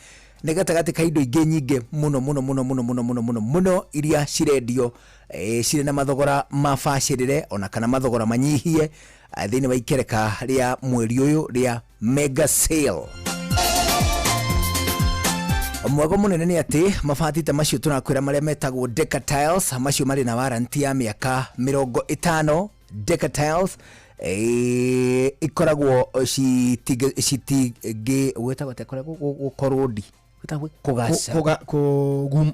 nĩ gatagatĩ ka indo ingĩ nyingĩ mũno mũno mũno mũno mũno mũno mũno mũno iria cirendio, cirĩ na mathogora mabacĩrĩre ona kana mathogora manyihie, thĩinĩ wa ikereka rĩa mweri ũyũ rĩa mega sale. Mwego mũnene nĩ atĩ mabati ta macio tũrakwĩra marĩa metagwo Deca tiles, macio marĩ na warranty ya mĩaka 50. Deca tiles, ikoragwo citingĩ gwĩtagwo atĩa kũrĩa gũkorodi, gwĩtagwo kũgaca? Kũgum.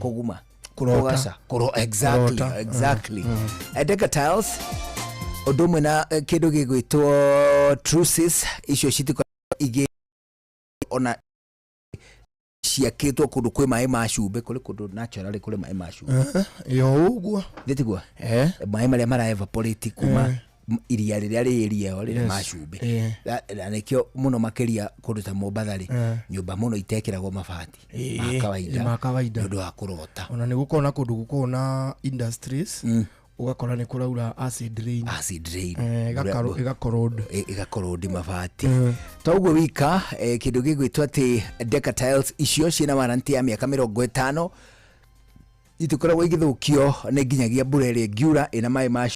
Kũguma. Kũrota. Kũgaca. Exactly. Kũrota. Exactly. Deca tiles ũndũ ũmwe na kĩndũ gĩgwĩtwo trusses, icio citikoragwo igĩ ona ciakĩtwo kũndũ kwĩ maĩ ma cumbĩ, kũrĩ kũndũ naturally kũrĩ maĩ ma cumbĩ. Yo ũguo. Nĩ tiguo maĩ marĩa mara evaporate kuma iria rĩrĩa rĩ area ĩyo rĩrĩ ma cumbĩ. Na nĩkĩo mũno makĩria kũndũ ta Mombatha rĩ, nyũmba mũno itekĩragwo mabati ma kawaida, ma kawaida. nĩ ũndũ wa kũrota. Ona nĩ gũkorwo na kũndũ gũkoragwo na industries, ũgakora nĩ kũraura acid rain. Acid rain. Ĩgakorod. Ĩgakorodi mabati. To ũguo wika, kĩndũ gĩgwĩtwo atĩ Deca tiles icio ciĩna warranty ya mĩaka 50, itikoragwo igĩthũkio nĩ nginyagia mbura ĩrĩa ĩngiura ĩna maĩ ma